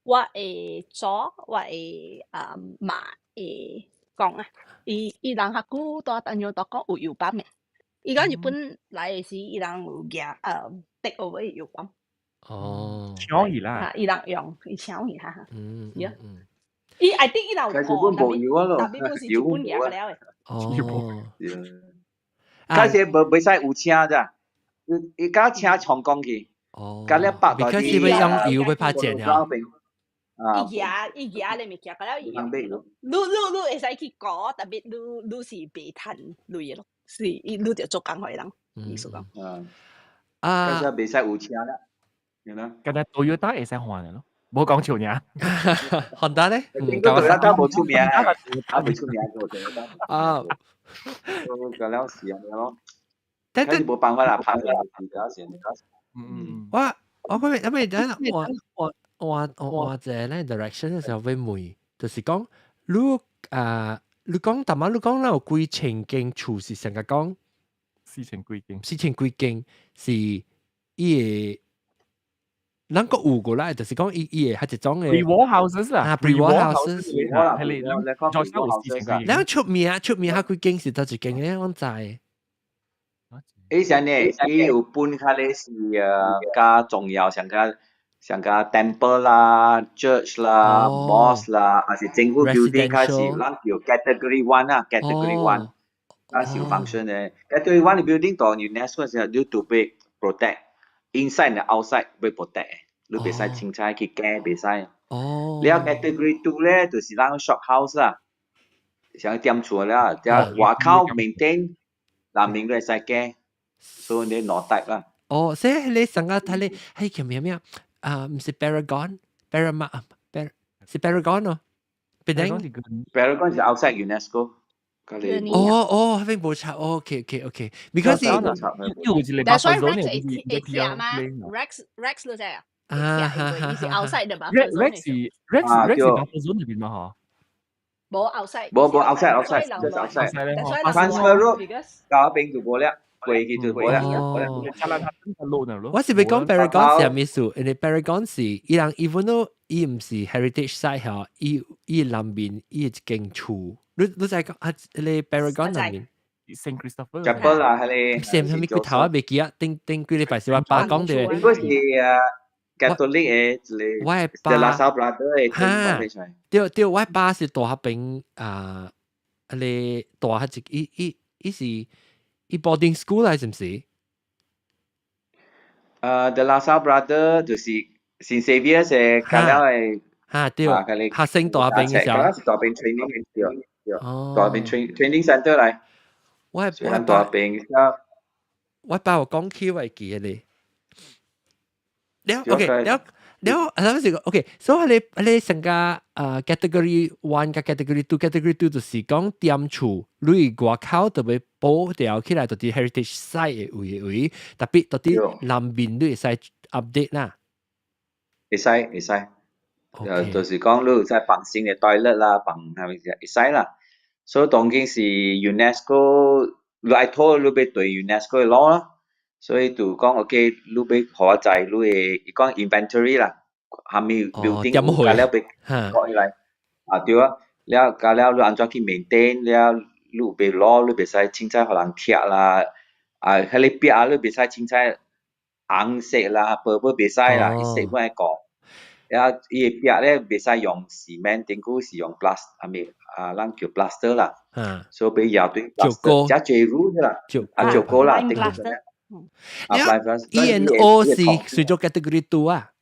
Speaker 7: 我會做，我會啊嘛會講啊，伊伊人較久蹛丹陽都講有油泵的。伊講日本來的時，伊人有舉take over 油泵。
Speaker 1: 哦，
Speaker 2: 搶去啦！
Speaker 7: 伊人用，伊搶去哈哈。是啊。伊 I think 伊人有
Speaker 8: 開始本無油啊咯，
Speaker 7: 特別本是日本贏了的。
Speaker 1: 哦。
Speaker 8: 開始無袂使有車咋，伊伊架車衝過去。
Speaker 1: 哦。
Speaker 8: 甲了北
Speaker 1: 開始欲用油欲拍戰啊。
Speaker 7: 伊舉伊舉咧物件，甲了伊用。你你你會使去講，特別你你是袂趁鐳的咯，是伊你著做工予人，意思講。
Speaker 1: 啊。
Speaker 8: 開始袂使有車啦。
Speaker 2: 敢若 Toyota 會使換的咯，無講笑爾。
Speaker 1: Honda 咧？
Speaker 8: Toyota 無出名，啊未出名個 Toyota。
Speaker 1: 啊。
Speaker 8: 個了是按呢咯。但是無辦法啦，拍了先。
Speaker 1: 我我嗰邊，因為等我我我我一個咧 direction 嘅時候會問，就是講你啊，你講淡仔，你講咱有幾千間厝是成個講
Speaker 2: 四千幾間，
Speaker 1: 四千幾間是伊個。咱閣有過來，就是講伊伊會較一種的
Speaker 2: Pre-war houses 啦，
Speaker 1: 啊，pre-war houses，
Speaker 2: 係你再收四千幾。
Speaker 1: 咱出名出名較幾間是佗一間咧？我知。
Speaker 8: 伊是按呢，伊有分較咧是較重要，上較上較 temple 啦、church 啦、mosque 啦，還是政府 building 較是咱叫 category one 啊，category one，較是有 function 的。category one 的 building 當 UNESCO 時你都欲 protect。inside 和 outside 欲 protect 你袂使凊彩去改，袂使。
Speaker 1: 哦。
Speaker 8: 了 category two 咧，就是咱 shop house 啊，像店厝了，了外口 maintain，內面都會使改，所以你兩 type 啦。
Speaker 1: 哦，所以你上個睇你係叫咩咩啊？毋是 Paragon，Paramount，是 Paragon 咯。
Speaker 8: Paragon 是 outside UNESCO。
Speaker 1: 哦哦，彼邊無插，OK OK。Because
Speaker 7: That's why Rex 會聽嘛，Rex Rex 你知啊？
Speaker 1: 啊哈哈，
Speaker 7: 是 outside 的嘛
Speaker 2: ？Rex 是 Rex Rex 是 buffer zone 入邊嘛？嗬？
Speaker 7: 無 outside。
Speaker 8: 無無 outside outside outside。Transfer road 到邊就無了，過去就無了。
Speaker 1: 哦。我是欲講 Paragon 是啥物意思？因為 Paragon 是伊人 even though 伊毋是 heritage site 嗬，伊伊內面伊一間厝。你你知講啊？你 Paragon 內面，
Speaker 2: Saint Christopher。
Speaker 8: Chapel 啦，係你。
Speaker 1: 什麼幾頭啊？袂記啊！頂頂幾禮拜是我爸講的。
Speaker 8: 應該是啊，Catholic 的一個。
Speaker 1: 我的爸。
Speaker 8: La Salle Brother 的。
Speaker 1: 哈。對對，我爸是大學邊啊，你大學一伊伊伊是伊 boarding school 來是毋是？The
Speaker 8: La Salle Brother 就是聖 Xavier 是隔了的。
Speaker 1: 哈對，學生大學邊嘅時候。
Speaker 8: 是大邊 training 嘅對對。大邊 training center 來。
Speaker 1: 我
Speaker 8: 大邊。
Speaker 1: 我爸有講起我會記得咧。了 OK，了了，啊，是個 OK，所以你成個category one 佮 category two，category two 就是講踮厝你外口特別保掉起來，就是 heritage site 的位位，特別特別南面你會使 update 啦。
Speaker 8: 會使會使，就是講你有使放新的 toilet 啦，放係咪會使啦。所以當今是 UNESCO，你愛討你欲對 UNESCO 的 law 啦。所以就講 OK，你欲予我知你的伊講 inventory 啦，啥物 building 有加了欲講起來，啊對啊，了加了你按怎去 maintain 了，你有欲攞你袂使凊彩予人拆啦，啊，彼个壁啊你袂使凊彩紅色啦，白白袂使啦，伊色本愛顧。了伊的壁咧袂使用 cement，頂久是用 plaster，啥物啊，咱叫 plaster 啦。所以欲搖對 plaster，遮濟 rule 啦，啊，石膏啦，頂久。
Speaker 1: 啊，E N O 是屬做 category two 啊？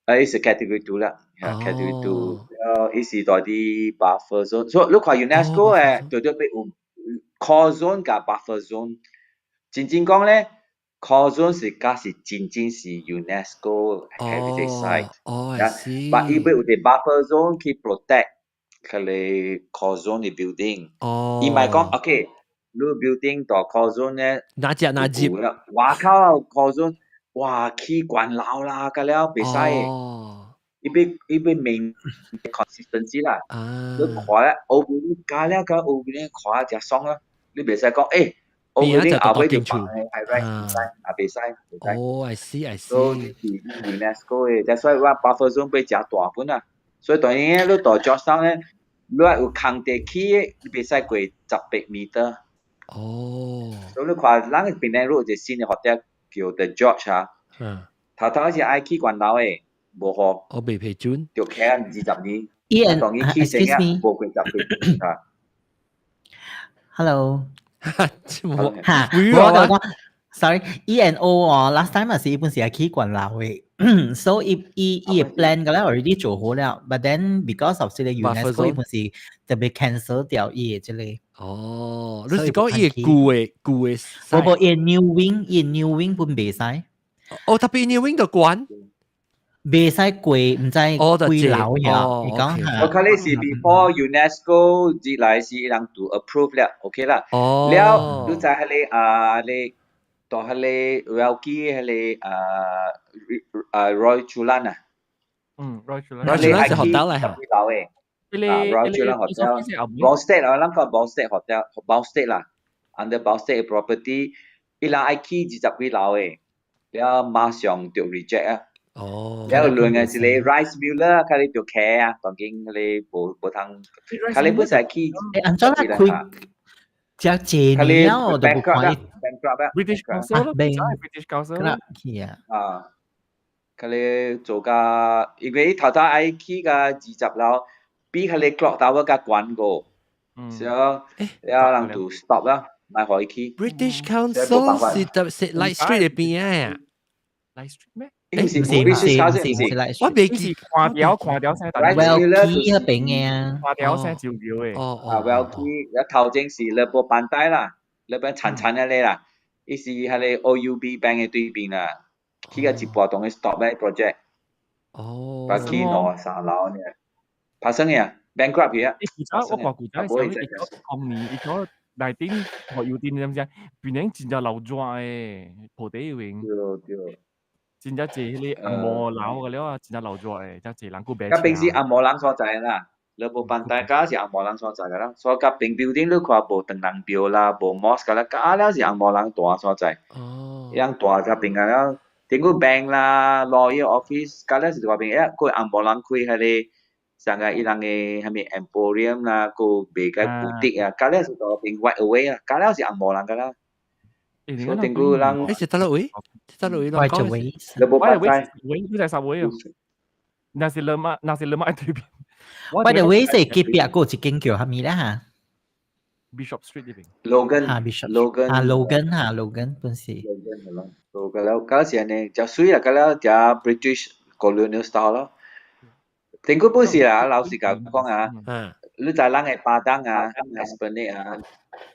Speaker 8: 啊，伊是 category two 啦，category two，了伊是在佇 buffer zone，所以你看 UNESCO 的，對對有 core zone 佮 buffer zone，真正講咧，core zone 是敢是真正是 UNESCO heritage site，
Speaker 1: 哦，
Speaker 8: 但伊欲有佇 buffer zone 去 protect 彼个 core zone 的 building，伊毋係講 OK。你 building 到 core zone 咧，
Speaker 1: 哪隻哪隻？
Speaker 8: 外口 core zone，哇起懸樓啦，甲了袂使。伊欲伊欲明 consistency 啦。你看咧，old building 加了甲 old building 看誠爽啊！你袂使講，欸，old building 後尾就放 high rise，啊袂使，袂使。
Speaker 1: 哦，I see I see。
Speaker 8: 所以是 UNESCO 的，that's why 我 buffer zone 欲誠大本啊。所以當然你到 Georgetown 咧，你有空地起的，你袂使過10百 meter。所以你看，咱檳城路有一個新的 hotel 叫 The George 啊。頭頭是愛起懸樓的，無予。
Speaker 1: 我未批准。
Speaker 8: 就起20年。
Speaker 5: Ian，
Speaker 8: 當伊起成啊，無過十八啊。
Speaker 5: Hello。
Speaker 1: 哈，
Speaker 5: 我講，sorry，E and O 哦，last time 是伊本是愛起懸樓的，所以伊伊伊 plan 個咧 already 做好了，but then because of 這個 UNESCO 伊本是特別 cancel 掉伊的這個。
Speaker 1: 哦，你是講伊舊的舊的？
Speaker 5: 無無，伊 new wing，伊 new wing 本袂使。
Speaker 1: 哦，特別 new wing 就關。
Speaker 5: 袂使過，毋知幾樓呀？你講
Speaker 8: 我看你是 before UNESCO 入來是人都 approve 了，OK 啦。了，你知彼个啊，你到彼个 Welki 彼个啊啊 Royal Chulan 啊。
Speaker 2: 嗯，Royal Chulan。
Speaker 1: Royal Chulan 是 hotel 嚟嚇。
Speaker 8: 樓的。啊，Royal Chulan Hotel。Boustead 啊，咱講 Boustead Hotel，Boustead 啦，under Boustead property，伊人愛起20幾樓的，了馬上就 reject 啊。了另外一個 Rice Miller，較你就起啊，當今你無無通，較你本身起。
Speaker 5: 欸，按怎啦開？只濟年了，我都無看伊。
Speaker 2: British Council 咯，British Council
Speaker 5: 啦，去啊。
Speaker 8: 啊，較你做甲，因為伊頭頭愛起甲20樓，比彼個 clock tower 較懸過，所以了人就 stop 啦，莫予伊起。
Speaker 1: British Council 是特是 Light Street 入邊啊
Speaker 2: ？Light Street 咩？
Speaker 8: 唔是唔是唔是，
Speaker 1: 我未記
Speaker 2: 看掉看掉聲，
Speaker 5: Well 嗰邊嘅啊，
Speaker 2: 看掉聲照叫嘅。
Speaker 1: 哦
Speaker 8: 啊，Well 一頭前是 Lebuh Pantai 啦，那邊殘殘嗰個啦，伊是彼個 OUB bank 嘅對面啦，起個一半當佢 stop 咧 project。把起兩三樓呢，發生嘅 bankrupt 去啊。
Speaker 2: 你古早我看古早時候，1909年，1919學油店，你知唔知？變成真正流紙的，鋪底用。
Speaker 8: 對對。
Speaker 2: 真正濟彼個紅毛樓個了啊，真正流紙的，真濟人閣買。
Speaker 8: 佮平時紅毛人所在啦，Lebuh Pantai 敢是紅毛人所在個啦，所以佮邊 building 你看無唐人廟啦，無 mosque 啦，敢了是紅毛人住所在。樣住佮邊個了，頂個 bank 啦，lawyer office，敢了是嗰邊，欸，閣紅毛人開彼個上個伊人嘅啥物 Emporium 啦，個賣個古蹟啊，加了是都變 white away 啊，加了是紅毛人噶啦。所以頂久人，
Speaker 1: 欸，是佗落位？佗落位？
Speaker 5: White away。
Speaker 8: 你無
Speaker 2: 白知？位你在啥位啊？Nasi lemak，nasi lemak 對邊。
Speaker 5: By the way，是隔壁個一間叫啥物咧嚇
Speaker 2: ？Bishop Street 呢邊。
Speaker 8: Logan。
Speaker 5: 嚇，Bishop。
Speaker 8: Logan。
Speaker 5: 啊，Logan 嚇，Logan 本是。
Speaker 8: Logan 係咯，所以個了，嗰時呢，就水啦，個了就 British colonial style 咯。頂久本是啦，老實講啊，你知人嘅巴當啊，Esplanade 啊，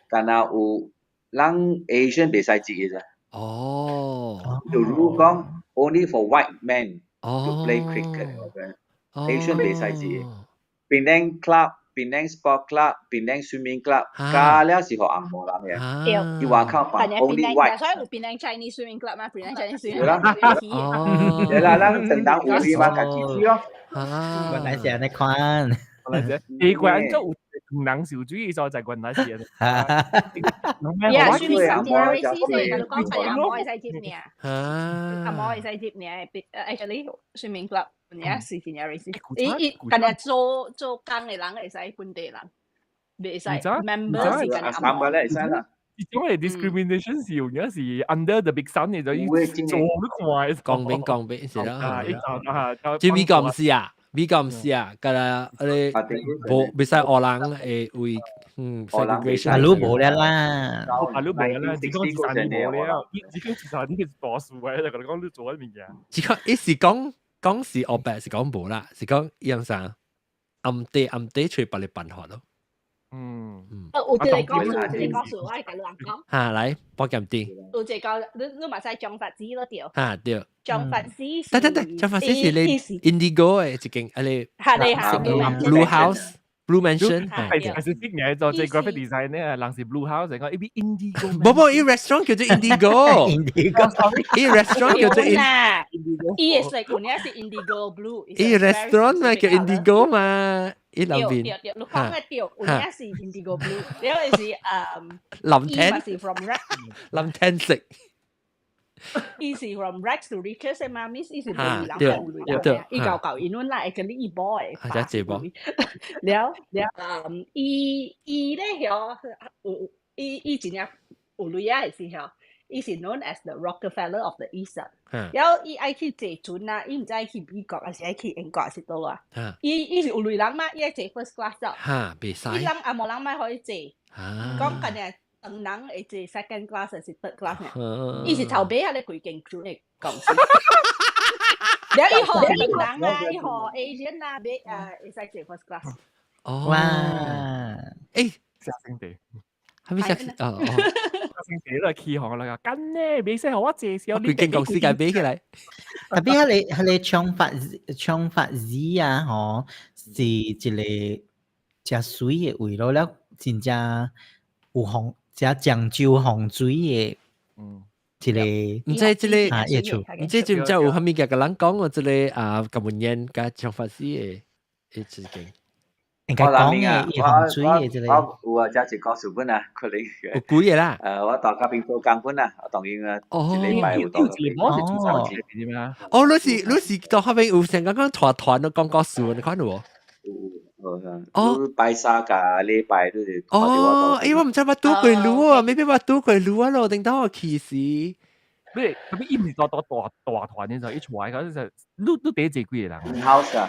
Speaker 8: 敢若有人 Asian 袂使入嘅咋。
Speaker 1: 哦。
Speaker 8: 就如講，only for white men to play cricket。Asian 袂使入。Penang Club、Penang Sport Club、Penang Swimming Club，加了是予紅毛人嘅。伊外口放 only white。
Speaker 7: 所以有 Penang Chinese Swimming Club 嘛，Penang Chinese Swimming Club。
Speaker 8: 對啦，咱成當有去嘛，家己去咯。
Speaker 5: 原來是按呢款。
Speaker 2: 原來是，奇怪，按怎有人受主義所在原來是。
Speaker 7: 呀，swimming club 真 racist 嘅，你講係紅毛會使入爾。紅毛會使入爾，actually swimming club 爾是真正 racist。伊伊干焦做做工嘅人會使本地人，袂使 member 是干焦紅毛。
Speaker 8: 會使啦。
Speaker 2: 呢種係 discrimination 是用嘅是 under the big sun 嘅就要做都快。
Speaker 1: 講明講明是啦。
Speaker 2: 啊，
Speaker 1: 這美國毋是啊？美國毋是啊？佮啦，你無袂使烏人會為segregation。
Speaker 5: 阿魯無了啦，
Speaker 2: 阿魯無啦，只講自殺你無了，只講自殺你是大數嘅，就共你講你做緊物件。
Speaker 1: 只講伊是講講是烏白，是講無啦，是講伊樣啥暗地暗地揣別個辦法咯。
Speaker 7: 有一個故事，有一個故事，我會共你人講。
Speaker 1: 哈，來，報檢啲。
Speaker 7: 有一個，你嘛知張發子咯對。
Speaker 1: 哈對。
Speaker 7: 張發子是。
Speaker 1: 等等等，張發子是你 Indigo 的一間，啊你。
Speaker 7: 哈你哈
Speaker 1: Blue House。Blue Mansion，
Speaker 2: 係係是啲嘢做這 graphic design 咧，人是 Blue House，講一邊 Indigo。
Speaker 1: 無無，伊 restaurant 叫做 Indigo。
Speaker 5: Indigo。
Speaker 1: 伊 restaurant 叫做 Indigo。
Speaker 7: 伊係是有影是 Indigo Blue。
Speaker 1: 伊 restaurant 咪叫 Indigo 嘛？伊兩邊。
Speaker 7: 對對，你講嘅對，有影是 Indigo Blue，因為是
Speaker 1: 林天。
Speaker 7: 是 from Rex。
Speaker 1: 林天食。
Speaker 7: 伊是 from rags to riches 嘛，means 伊是無人有人，伊舊舊因阮啦，會跟你一波的。
Speaker 1: 啊，這波。
Speaker 7: 了了，伊伊咧曉有伊伊真正有鐳仔的時候，伊是 known as the Rockefeller of the East。然後伊愛去坐船啊，伊毋知愛去美國還是愛去英國還是佗啊？伊伊是有鐳人嘛，伊愛坐 first class 咗。
Speaker 1: 哈，袂使。
Speaker 7: 伊人紅毛人莫予伊坐，講干焦唐人會坐 second class 還是 third class 呢？伊是頭尾仔咧規間船的公司。了伊予唐人啊，伊予 Asian 啊，買啊會使坐 first class。
Speaker 1: 哦。
Speaker 5: 哇！
Speaker 1: 欸，
Speaker 2: 下星期。
Speaker 1: 係咪下哦哦？
Speaker 2: 下星期都係起行啦，跟呢，袂使予我坐少。
Speaker 1: 規間公司共買起來。
Speaker 5: 特別係你係你長髮子啊，吼，是一個誠媠的位咯，了真正有風，誠講究風水的，一個。
Speaker 1: 毋知這個，
Speaker 5: 啊，業處，
Speaker 1: 毋知知毋知有啥物件共人講過這個啊，甲文燕佮長髮師的的一間。
Speaker 5: 應該講嘅，伊風水的這個。
Speaker 8: 我有啊，遮一個故事本啊，可能。
Speaker 1: 有幾個啦？
Speaker 8: 我大家邊做工本啊，我當然啊，一禮拜有到。
Speaker 2: 哦，
Speaker 1: 哦，你是到後邊有成講講團團都講故事，你看到無？
Speaker 8: 哦，拜三佮禮拜都是。
Speaker 1: 哦，欸，我毋知我拄過路啊，maybe 我拄過路啊咯，頂到我去時。
Speaker 2: 你特別伊毋是大大大大團嘅時候，伊出來嗰陣你你第一坐幾個人
Speaker 8: ？house 啊。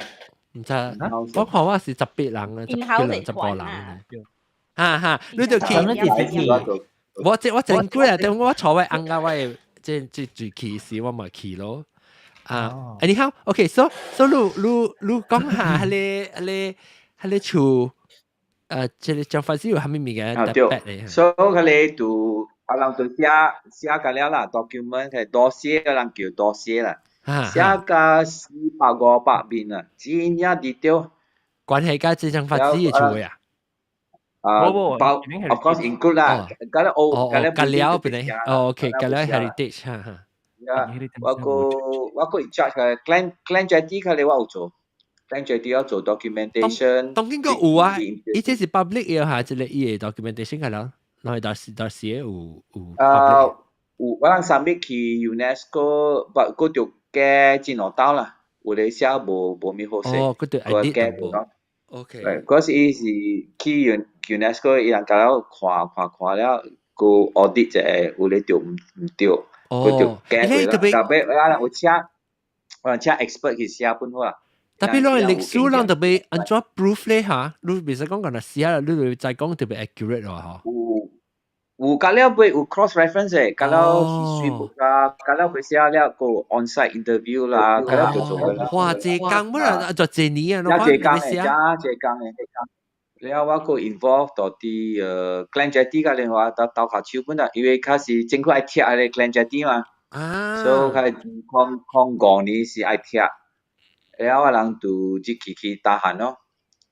Speaker 1: 毋知，我看我是18人啊，10幾人，10個人。哈哈，你就去。我這我真幾啊，等我坐位翁仔我的這這最去時，我嘛去咯。啊，anyhow, okay, so 你你你講下彼个彼个彼个厝，這個張發師有啥物物件特別的？
Speaker 8: 所以彼個就啊人就寫寫個了啦，document 係 dossier，人叫 dossier 啦。寫甲400、500面啊，真正 detail。
Speaker 1: 關係佮這張發師的厝的啊？
Speaker 8: 啊，包，of course include 啦，佮了哦，佮了
Speaker 1: 佮了變成，哦，OK，佮了 heritage 哈哈。
Speaker 8: 我個 in charge 嘅 Klang Jetty 佢哋我有做，Klang Jetty 要做 documentation。
Speaker 1: 當然個有啊，伊這是 public 嘅哈，這個伊的 documentation 個啦，然後到時到時有有。
Speaker 8: 啊，有我人 submit 去 UNESCO，不過就加真兩道啦，有咧寫無無咪好勢。
Speaker 1: 哦，佢對
Speaker 8: 個
Speaker 1: edit
Speaker 8: 改
Speaker 1: 淡薄
Speaker 8: 咯。
Speaker 1: OK。
Speaker 8: 嗰時伊是去 UNESCO 伊人甲了看看看了，個 audit 一下，有咧對毋對，佢就改過啦。
Speaker 1: 特別
Speaker 8: 特別我有請我請 expert 去寫本好啦。
Speaker 1: 特別攏歷史人特別按怎 proof 咧嚇？你袂使講講若寫啦，你就再講特別 accurate 咯嗬。
Speaker 8: 有有甲了尾有 cross reference 嘅，甲了 history book 啦，甲了佢寫了個 on-site interview 啦，甲了就做啦。
Speaker 1: 哇！這工本來就這年啊，
Speaker 8: 遮這工嘅，遮這工嘅。了我閣 involve 到佇Glen Jetty 甲另外到鬥下手本啦，因為較是政府愛拆彼个 Glen Jetty 嘛，所以較2005年是愛拆，了我人就入去去打漢咯，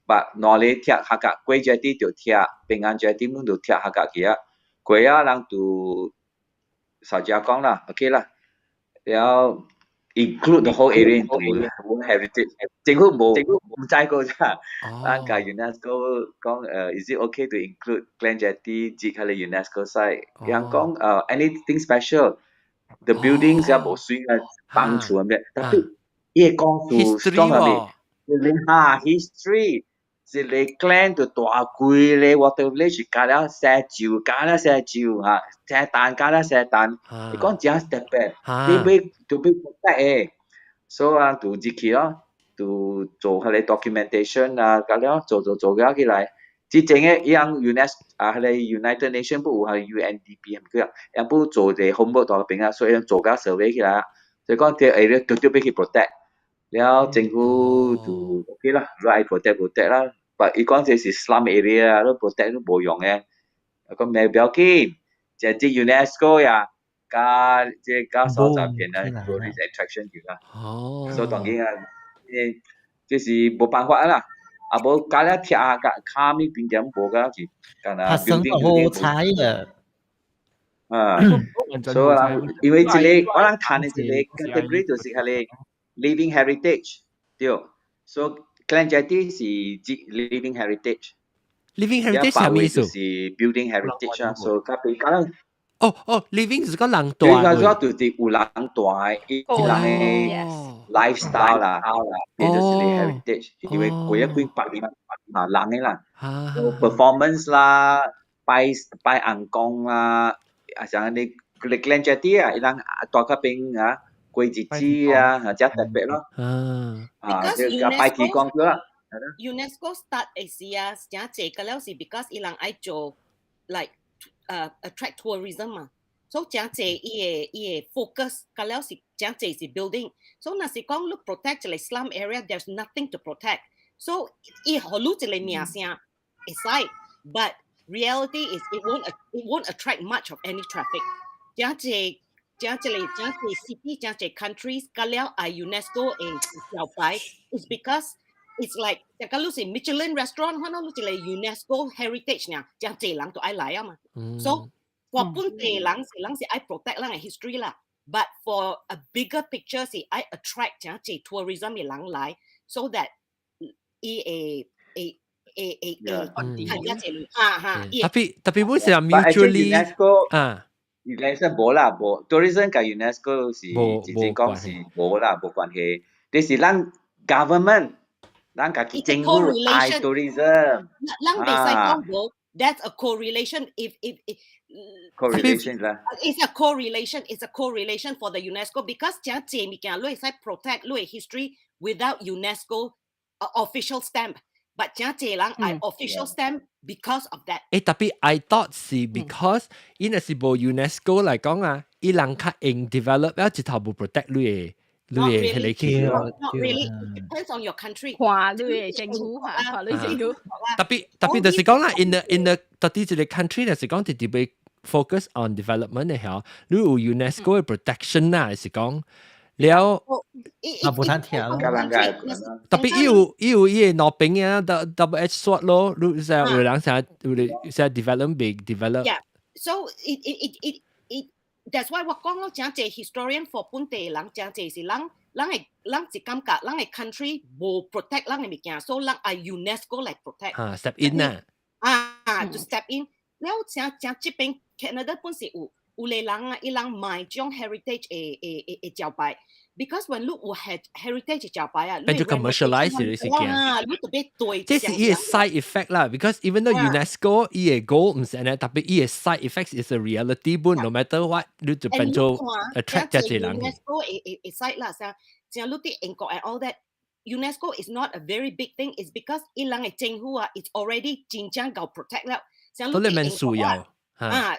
Speaker 8: 把兩个拆客家，過 Jetty 就拆，平安 Jetty 阮就拆客家去啊，過啊人就實際講啦，OK 啦，了 include the whole area into heritage，政府無毋知過咋，咱共 UNESCO 講is it okay to include Glen Jetty 入彼个 UNESCO site？人講anything special，the buildings 也無水啊，放厝咁樣，但係伊个故事講係咪？你哈 history，一个 clan 就大規个 water village 加了寫酒，加了寫酒哈，寫單加了寫單，伊講真特別，你欲就欲 protect 的，所以啊就入去咯，就做彼个 documentation 啊，加了做做做了起來。之前的伊人 UNESCO 啊，彼个 United Nation 不有彼个 UNDP 係咪叫啊？伊不做一個 homework 到邊啊，所以伊做甲 survey 起來，所以講這 area 絕對欲去 protect。了政府就 OK 啦，你愛 protect protect 啦，但伊講這是 slum area 啊，你 protect 都無用的。講咩不要緊，這這 UNESCO 呀，加這加所在變啊 tourist attraction 去啦。所以當然啊，這是無辦法啦。啊無加了拆甲卡咪邊點無甲是，干那
Speaker 5: 拍生好彩啊！
Speaker 8: 啊，所以啦，因為這个我人談的這个 category 就是彼个 living heritage，對，所以 Glen Jetty 是 living heritage。
Speaker 1: living heritage 係咩意思？
Speaker 8: 就是 building heritage 啊，所以較比較
Speaker 1: 哦哦，living 是個人住。
Speaker 8: 對，個就是有人住的，伊人的 lifestyle 啦，變就是 heritage，因為過一幾百年啊人的啦，performance 啦，拜拜尪公啦，啊像你你 Glen Jetty 啊，伊人住較邊啊，過日子啊，啊遮特別咯。啊，就拜祈公咗啦。
Speaker 9: UNESCO start 的時啊，真濟個了是 because 伊人愛做 like attract tourism 嘛，所以真濟伊个 focus 個了是真濟是 building，所以若是講你 protect 一個 slum area，there's nothing to protect，所以伊予你一個名聲會使，but reality is it won't attract much of any traffic。真濟真濟個真濟 city 真濟 countries 個了愛 UNESCO 的招牌，is because it's like 就講你是 Michelin restaurant，可能你一個 UNESCO heritage 呢，真濟人都愛來啊嘛。So 我本地人是人是愛 protect 咱的 history 啦，but for a bigger picture 是愛 attract 真濟 tourism 的人來，so that 伊會會會會會趁較濟哈哈。
Speaker 1: 特別特別本是 mutually 啊。
Speaker 8: UNESCO 無啦，無 tourism 佮 UNESCO 是直接講是無啦，無關係。這是咱 government，咱家己政府愛 tourism。
Speaker 9: 咱袂使講無，that's a correlation. If
Speaker 8: correlation 啦
Speaker 9: ，it's a correlation. It's a correlation for the UNESCO because 真濟物件你會使 protect 你的 history without UNESCO official stamp. But 真濟人愛 official stamp because of that。
Speaker 1: 誒，特別 I thought 是 because 伊若是無 UNESCO 來講啊，伊人較用 develop 了一頭無 protect 你的你的彼個去。
Speaker 9: Not really. It depends on your country.
Speaker 7: 看你的政府，看你政府。
Speaker 1: 特別特別就是講啦，in the 特別一個 country 就是講特別 focus on development 的嚇，你有 UNESCO 的 protection 啊，是講。了，
Speaker 5: 啊，無通聽咯。
Speaker 1: 特別伊有伊个攞柄啊，double edge sword 咯，你成有人成有成 develop big develop。
Speaker 9: Yeah, so it that's why 我講咯，真濟 historian for 本地人，真濟是人人會人是感覺人的 country 無 protect 人的物件，所以人愛 UNESCO 來 protect。
Speaker 1: 啊，step in 啊。
Speaker 9: 啊，就 step in。了正正這邊 Canada 本是有。有個人啊，伊人賣種 heritage 的的的的招牌， Because when 你有 heritage 招牌啊，
Speaker 1: 變做 commercialize 你是驚。
Speaker 9: 啊，你特別對。
Speaker 1: 這是伊個 side effect 啦，because even though UNESCO 伊個 goal 毋是按呢，特別伊個 side effects is a reality 本，no matter what，你就變做 attract 這濟人。
Speaker 9: UNESCO 會 site 啦，像像你佇英國 and all that。UNESCO is not a very big thing. It's because 伊人的政府啊，it's already 真正夠 protect 了。
Speaker 1: 都你免需要。
Speaker 9: 啊，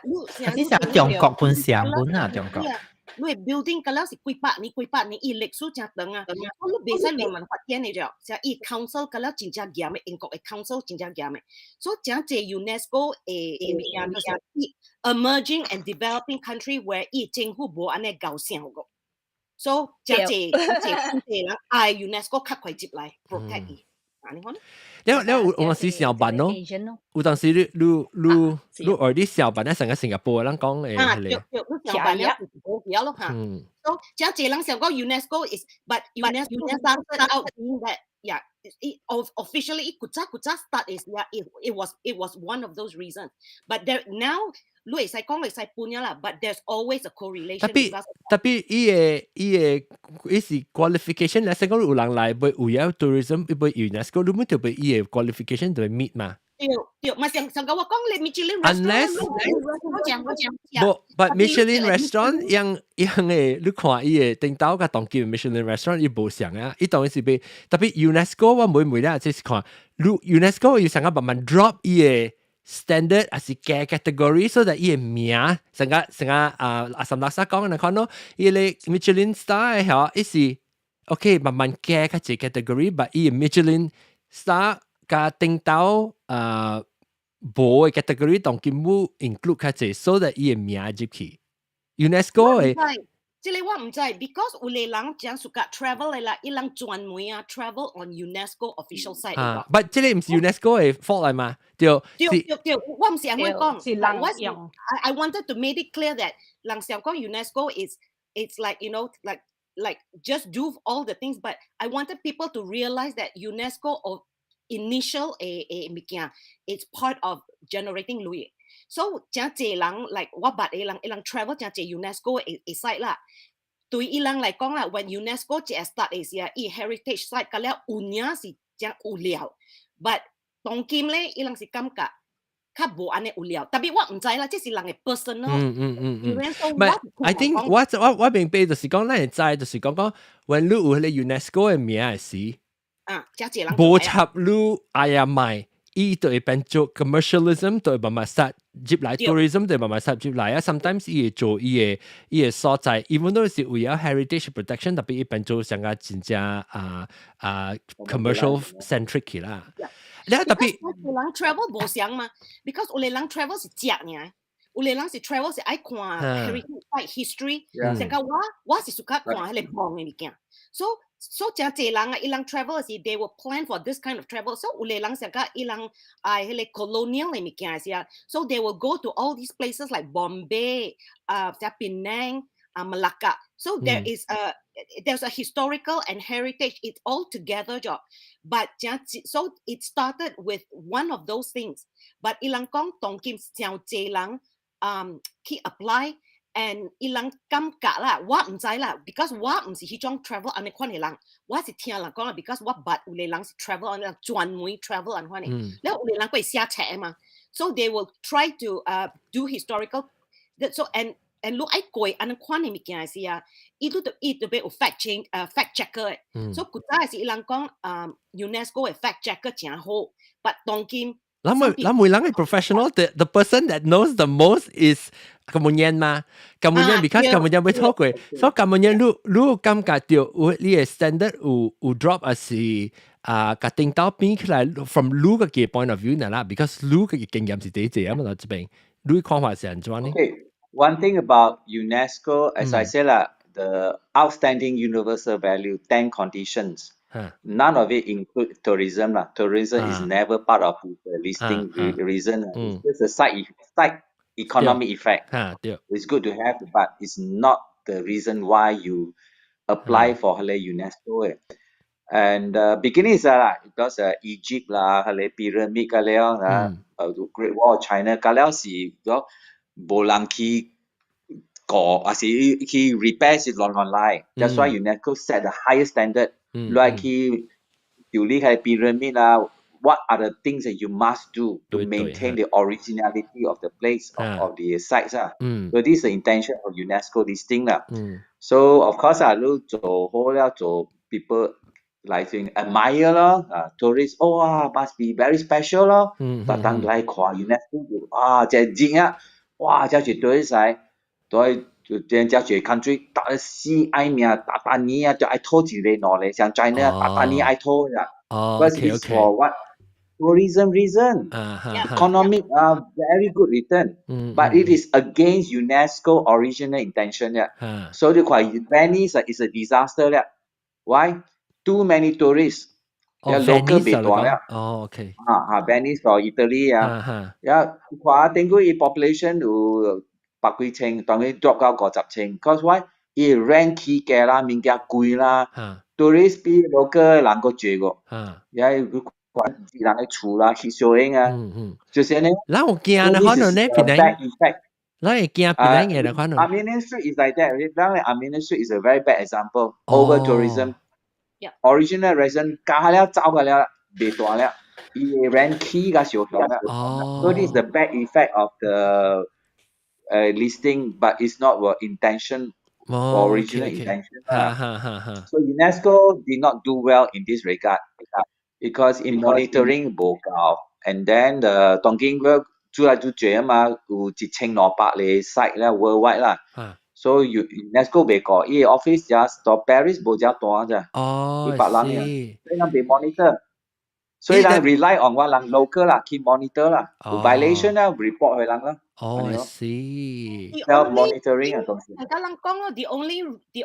Speaker 5: 你是中國本上本啊，中國。
Speaker 9: 你 building 個了是幾百年、幾百年，伊歷史真長啊。你袂使亂亂發展的著，像伊 council 個了真正嚴的，英國的 council 真正嚴的。所以真濟 UNESCO 的物件就是 emerging and developing country where 伊政府無按呢𠢕想過。所以真濟真濟濟人愛 UNESCO 較快入來 protect 伊。按呢款。
Speaker 1: 了了有有時上班咯，有當時你 already 上班咧，成個新加坡人講
Speaker 9: 啊，對對，你上班了無了咯嚇。所以真濟人想講 UNESCO is, but UNESCO started out being that, yeah, it officially 伊古早古早 start is, yeah, it was one of those reasons, but there now 你會使講會使搬了啦，but there's always a correlation.
Speaker 1: 特別特別伊個伊個伊是 qualification 咧，成講有人來欲為了 tourism，伊欲 UNESCO，你們就欲伊個 qualification 就會 meet 嘛。
Speaker 9: 對對，嘛上上個我講你 Michelin
Speaker 1: Unless 無，but Michelin restaurant 樣樣嘅，你看伊個頂頭佮當今 Michelin restaurant 伊無相啊，伊當然是欲特別 UNESCO 我每每咧就是看，你 UNESCO 伊成個慢慢 drop 伊個 standard 還是加 category，所以伊個名成個成個啊阿三拉沙講嘅看咯，伊個 Michelin star 嚇，伊是 OK 慢慢加較濟 category，but 伊個 Michelin star 佮頂頭啊無嘅 category 當今冇 include 較濟，所以伊個名入去 UNESCO 嘅。
Speaker 9: 這個我毋知，because 有個人真 suka travel 的啦，伊人專門啊 travel on UNESCO official site。
Speaker 1: 啊，but 這個毋是 UNESCO 的 fault 來嘛？對。
Speaker 9: 對對對，我毋是按呢講，
Speaker 7: 是人用。
Speaker 9: I wanted to make it clear that 人想講 UNESCO is it's like like just do all the things, but I wanted people to realize that UNESCO of initial 的物件，it's part of generating 鐳。So 真濟人 like 我捌的人，伊人 travel 真濟 UNESCO 的 site 啦。對伊人來講啦，when UNESCO 一 start 的時啊，伊 heritage site 個了有影是真有料，but 當今咧，伊人是感覺較無按呢有料。特別我毋知啦，這是人的 personal。
Speaker 1: 嗯嗯嗯嗯。But I think 我明白就是講，咱會知就是講講，when 你有彼個 UNESCO 的名的時，
Speaker 9: 啊，真濟人
Speaker 1: 無插你愛啊賣。伊就會變做 commercialism，就會慢慢殺入來，tourism 就會慢慢殺入來啊。Sometimes 伊會做伊個所在，even though 是為了 heritage protection，特別伊變做上個真正啊 commercial centric 啦。你特別
Speaker 9: 有人 travel 無相嘛，because 有個人 travel 是食爾，有個人是 travel 是愛看 heritage history，像個我是 suka 看彼個墓的物件，所以。所以真濟人啊，伊人 travel 是 they will plan for this kind of travel。所以有個人想講伊人愛彼個 colonial 的物件是啊，so they will go to all these places like Bombay, 啊，像 Penang, 啊，Malacca. So there's a historical and heritage. It's all together 咗。But so it started with one of those things. But 伊人講當今真濟人去 apply。 and 伊人感覺啦，我毋知啦，because 我毋是彼種 travel 按呢款的人，我是聽人講啦，because 我捌有個人是 travel 按呢專門 travel 按款的，了有個人會寫冊嘛，so they will try to do historical so and 你愛過按呢款的物件的時啊，伊都欲有 fact check fact checker 的，所以古早是伊人講UNESCO 的 fact checker 誠好，but 當今
Speaker 1: 咱每人係 professional，the person that knows the most is 咁滿人嘛，咁滿人 because 咁滿人未錯過，所以咁滿人你感覺到有你的 standard 有 drop 還是啊，共頂頭比起來，from 你個嘅 point of view 啦，because 你個經驗是第一啊嘛，這邊你看法是按怎呢
Speaker 8: ？Okay, one thing about UNESCO, as I said 啦, the outstanding universal value, 10 conditions. None of it include tourism 啦. Tourism is never part of the listing reason. It's just a side economic effect. It's good to have, but it's not the reason why you apply for 彼個 UNESCO. And beginning is 啦, because Egypt 啦，彼個 pyramid 個了啊，Great Wall of China 個了是講無人去。過，還是去 repair 是亂亂來。That's why UNESCO set the highest standard 來去處理佢 pyramid 啊。What are the things that you must do to maintain the originality of the place of the sites 啊？So this is the intention of UNESCO listing 啦。So of course 啊，你做好了做 people 來先 admire 咯，啊 tourist 哇 must be very special 咯。特登來看 UNESCO 就啊，這熱啊，哇，這絕對使，對，就這這一個 country 打得死愛命，逐逐年啊就愛討一個兩個，像 China 逐逐年愛討呀。Because it's for what? Tourism reason, economic very good return, but it is against UNESCO original intention 呀。所以你看 Venice is a disaster 啦。Why? Too many tourists.
Speaker 1: 哦
Speaker 8: local 別大啦。啊啊，Venice or Italy 啊，呀，看頂個伊 population 有百幾千，當然 drop 到50千。Cause why？伊 rent 起價啦，物件貴啦，tourist 比 local 人閣濟個。呀，管人的厝啦，翕相影啊，就是呢。
Speaker 1: 咱有驚啦，可能呢，檳城。咱會驚檳城嘅啦，可能。
Speaker 8: Armenian Street is like that. 咱的 Armenian Street is a very bad example. Over tourism. Original resident 加了走個了，袂大了，伊的 rent 起甲上懸啦。So this is the bad effect of the listing, but it's not what intention, original intention. So UNESCO did not do well in this regard because in monitoring 無夠，and then the 當今個做來做濟啊嘛，有1200個 site 咧 worldwide 啦。所以 UNESCO 未過，伊個 office 只到 Paris 無遮大咋，100人爾，所以人被 monitor，所以人 rely on 我人 local 啦，去 monitor 啦，有 violation 啦 report 予人啦。
Speaker 1: 哦，是。
Speaker 8: Self monitoring 啊東西。
Speaker 9: 大家人講咯，the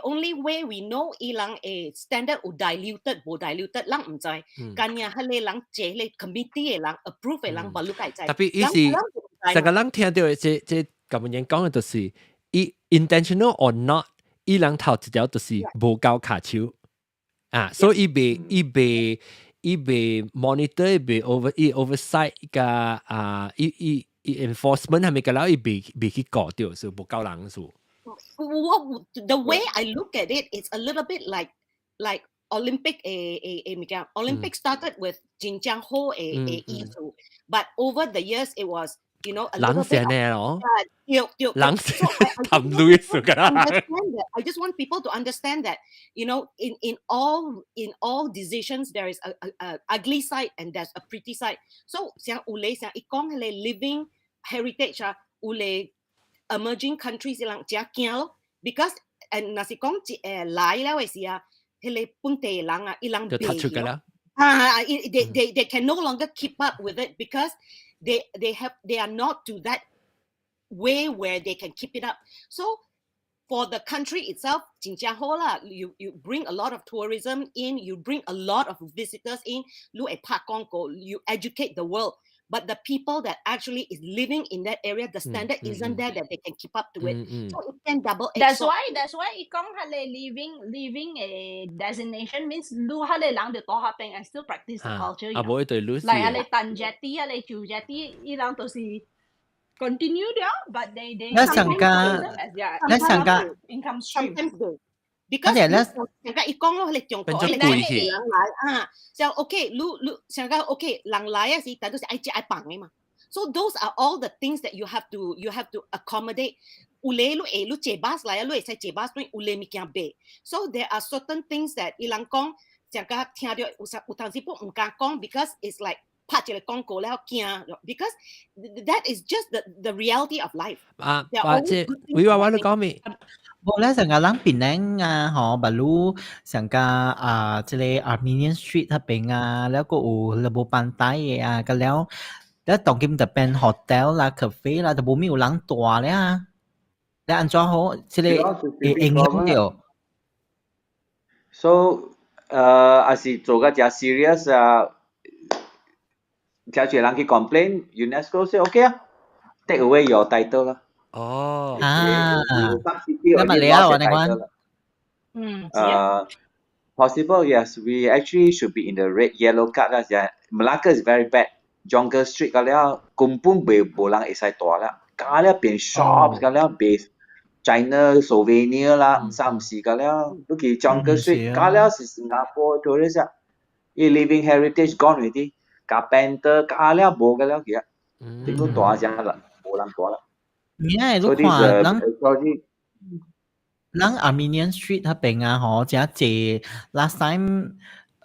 Speaker 9: only way we know 伊人誒 standard 有 diluted 無 diluted，人毋知。干爾彼个人坐彼個 committee 的人 approve 的人，無你會知。
Speaker 1: 特別伊是，成個人聽到這這咁樣講的，就是伊 intentional or not，伊人頭一條就是無夠跤手啊，所以伊袂 monitor，伊袂 over 伊 oversight 甲啊，伊伊。伊 enforcement 係咪個了？伊未去搞掉，是無夠人數。
Speaker 9: 我 the way I look at it, it's a little bit like Olympic 誒誒物件。Olympic started with 真正好的的意思，but over the years it was a little bit
Speaker 1: 咯。
Speaker 9: 對對，
Speaker 1: 人談鐳數㗎啦。
Speaker 9: I just want people to understand that in all decisions there is a ugly side and there's a pretty side. So 像有咧像伊講彼個 living heritage 啊，有咧 emerging countries 人誠驚咯，because 誒若是講一來了的時啊，彼個本地人啊，伊人
Speaker 1: 就突出㗎啦。
Speaker 9: 啊，they can no longer keep up with it because they are not to that way where they can keep it up. So for the country itself, 真正好啦，you bring a lot of tourism in, you bring a lot of visitors in, 你會拍廣告，you educate the world. But the people that actually is living in that area, the standard isn't there that they can keep up to it. So it can double edge.
Speaker 7: That's why 伊講彼個 living 的 designation means 你彼個人就住彼邊 and still practice the culture.
Speaker 1: 啊，無對 lose。
Speaker 7: 來彼個陳 jetty，彼個舊 jetty，伊人都是 continue 了，but they
Speaker 5: 你上加，你上加
Speaker 7: income stream。
Speaker 9: Because 上個伊講咯，彼個中國彼個人來啊，就 OK，你你上個 OK，人來啊時，但都是愛食愛放的嘛。So those are all the things that you have to accommodate。有咧你會你坐 bus 來啊，你會使坐 bus 對有咧物件賣。So there are certain things that 伊人講，上個聽著有時有當時不毋敢講，because it's like 拍一個廣告了驚，because that is just the reality of life。
Speaker 1: 啊，或者，會話話你講咩？
Speaker 5: 無咧，上個人檳城啊，吼，馬路上個啊，這個 Armenian Street 彼邊啊，了閣有 Lebuh Pantai 的啊，個了，了當今就變 hotel 啦、cafe 啦，都無咩有人住咧啊。你按怎好？這個會影響著。
Speaker 8: So，還是做個誠 serious 啊，誠濟人去 complain，UNESCO say OK 啊，take away your title 啦。
Speaker 1: 哦，
Speaker 5: 啊，咁咪你啊，我哋講，
Speaker 7: 嗯，possible
Speaker 8: yes, we actually should be in the red yellow card 啦，是 Malacca is very bad. Jonker Street 個了根本袂無人會使住啦，加了變 shops 個了袂 China souvenir 啦，毋三毋四個了，你去 Jonker Street，加了是新加坡 tourist 啊，伊 living heritage gone already，carpenter 加了無個了去啊，頂個大隻啦，無人大啦。
Speaker 5: 你愛你看人人 Armenian Street 彼邊啊，吼，誠濟 last time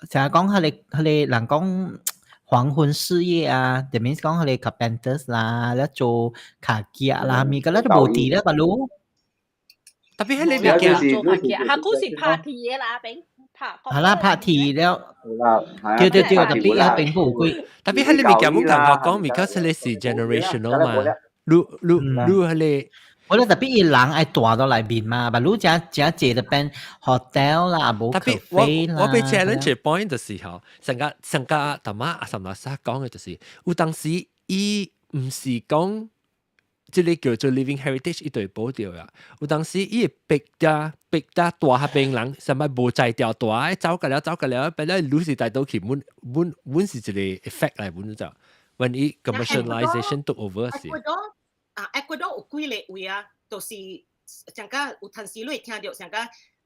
Speaker 5: 成日講彼个彼个人講黃昏事業啊，that means 講彼个 carpenters 啦，咧做卡機啦，物個咧都無佇咧吧路。
Speaker 1: 特別係你物件，
Speaker 7: 做卡機，下股是拍鐵嘅啦，阿炳拍。
Speaker 5: 係啦，拍鐵了。對對對，特別彼邊無貴。
Speaker 1: 特別係你物件，我感覺講，because 你是 generational 嘛，你你你係你。
Speaker 5: 我咧特別伊人愛住到內面嘛，但你誠誠濟就變 hotel 啦，無 cafe 啦。
Speaker 1: 我被 challenge point 就是吼，成個成個大媽阿三阿沙講嘅就是，有當時伊毋是講這個叫做 living heritage 伊就會保掉啊。有當時伊會逼得逼得大彼邊人，啥物無才調大，走個了走個了，變了女是帶倒去，阮阮阮是一個 effect 來，阮就，when 伊 commercialization took over 時。
Speaker 9: 啊，Ecuador 有幾個位啊，就是上個有陣時你會聽到上個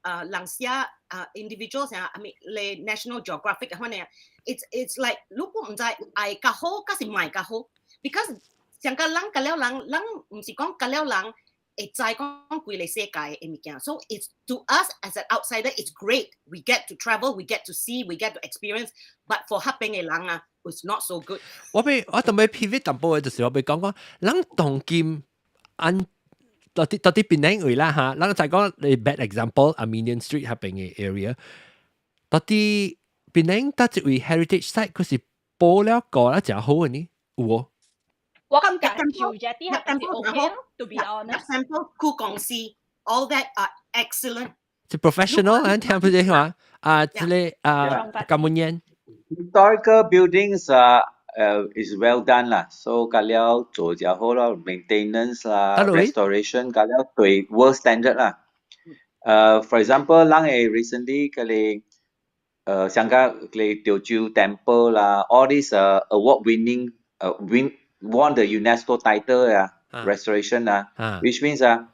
Speaker 9: 啊人寫啊 individual 啥，I mean 咧 National Geographic 款嘅，it's like 如果毋知愛較好，抑是莫較好，because 上個人甲了人，人毋是講甲了人會知講規個世界的物件，so it's to us as an outsider it's great, we get to travel, we get to see, we get to experience, but for 彼邊的人啊，it's not so good。
Speaker 1: 我欲我特別 pivot 淡薄嘅，就是我欲講講，咱當今按到底到底檳城位啦嚇，咱就講你 bad example Armenian Street 彼邊嘅 area，到底檳城佗一位 heritage site 佢是保了個啦，誠好嘅呢？有無？
Speaker 7: 我感覺舊隻啲係 OK 咯，to be honest。
Speaker 9: Temple 區公司，all that are excellent。
Speaker 1: 是 professional，咱聽不是話啊，這個啊，感恩煙。
Speaker 8: Historical buildings 啊，is well done 啦，so 甲了做就好咯，maintenance 啦，restoration 甲了對 world standard 啦。For example，咱會 recently 佢哋上個佢哋潮州 temple 啦，all these award winning won the UNESCO title 啊，restoration 啊，which means 啊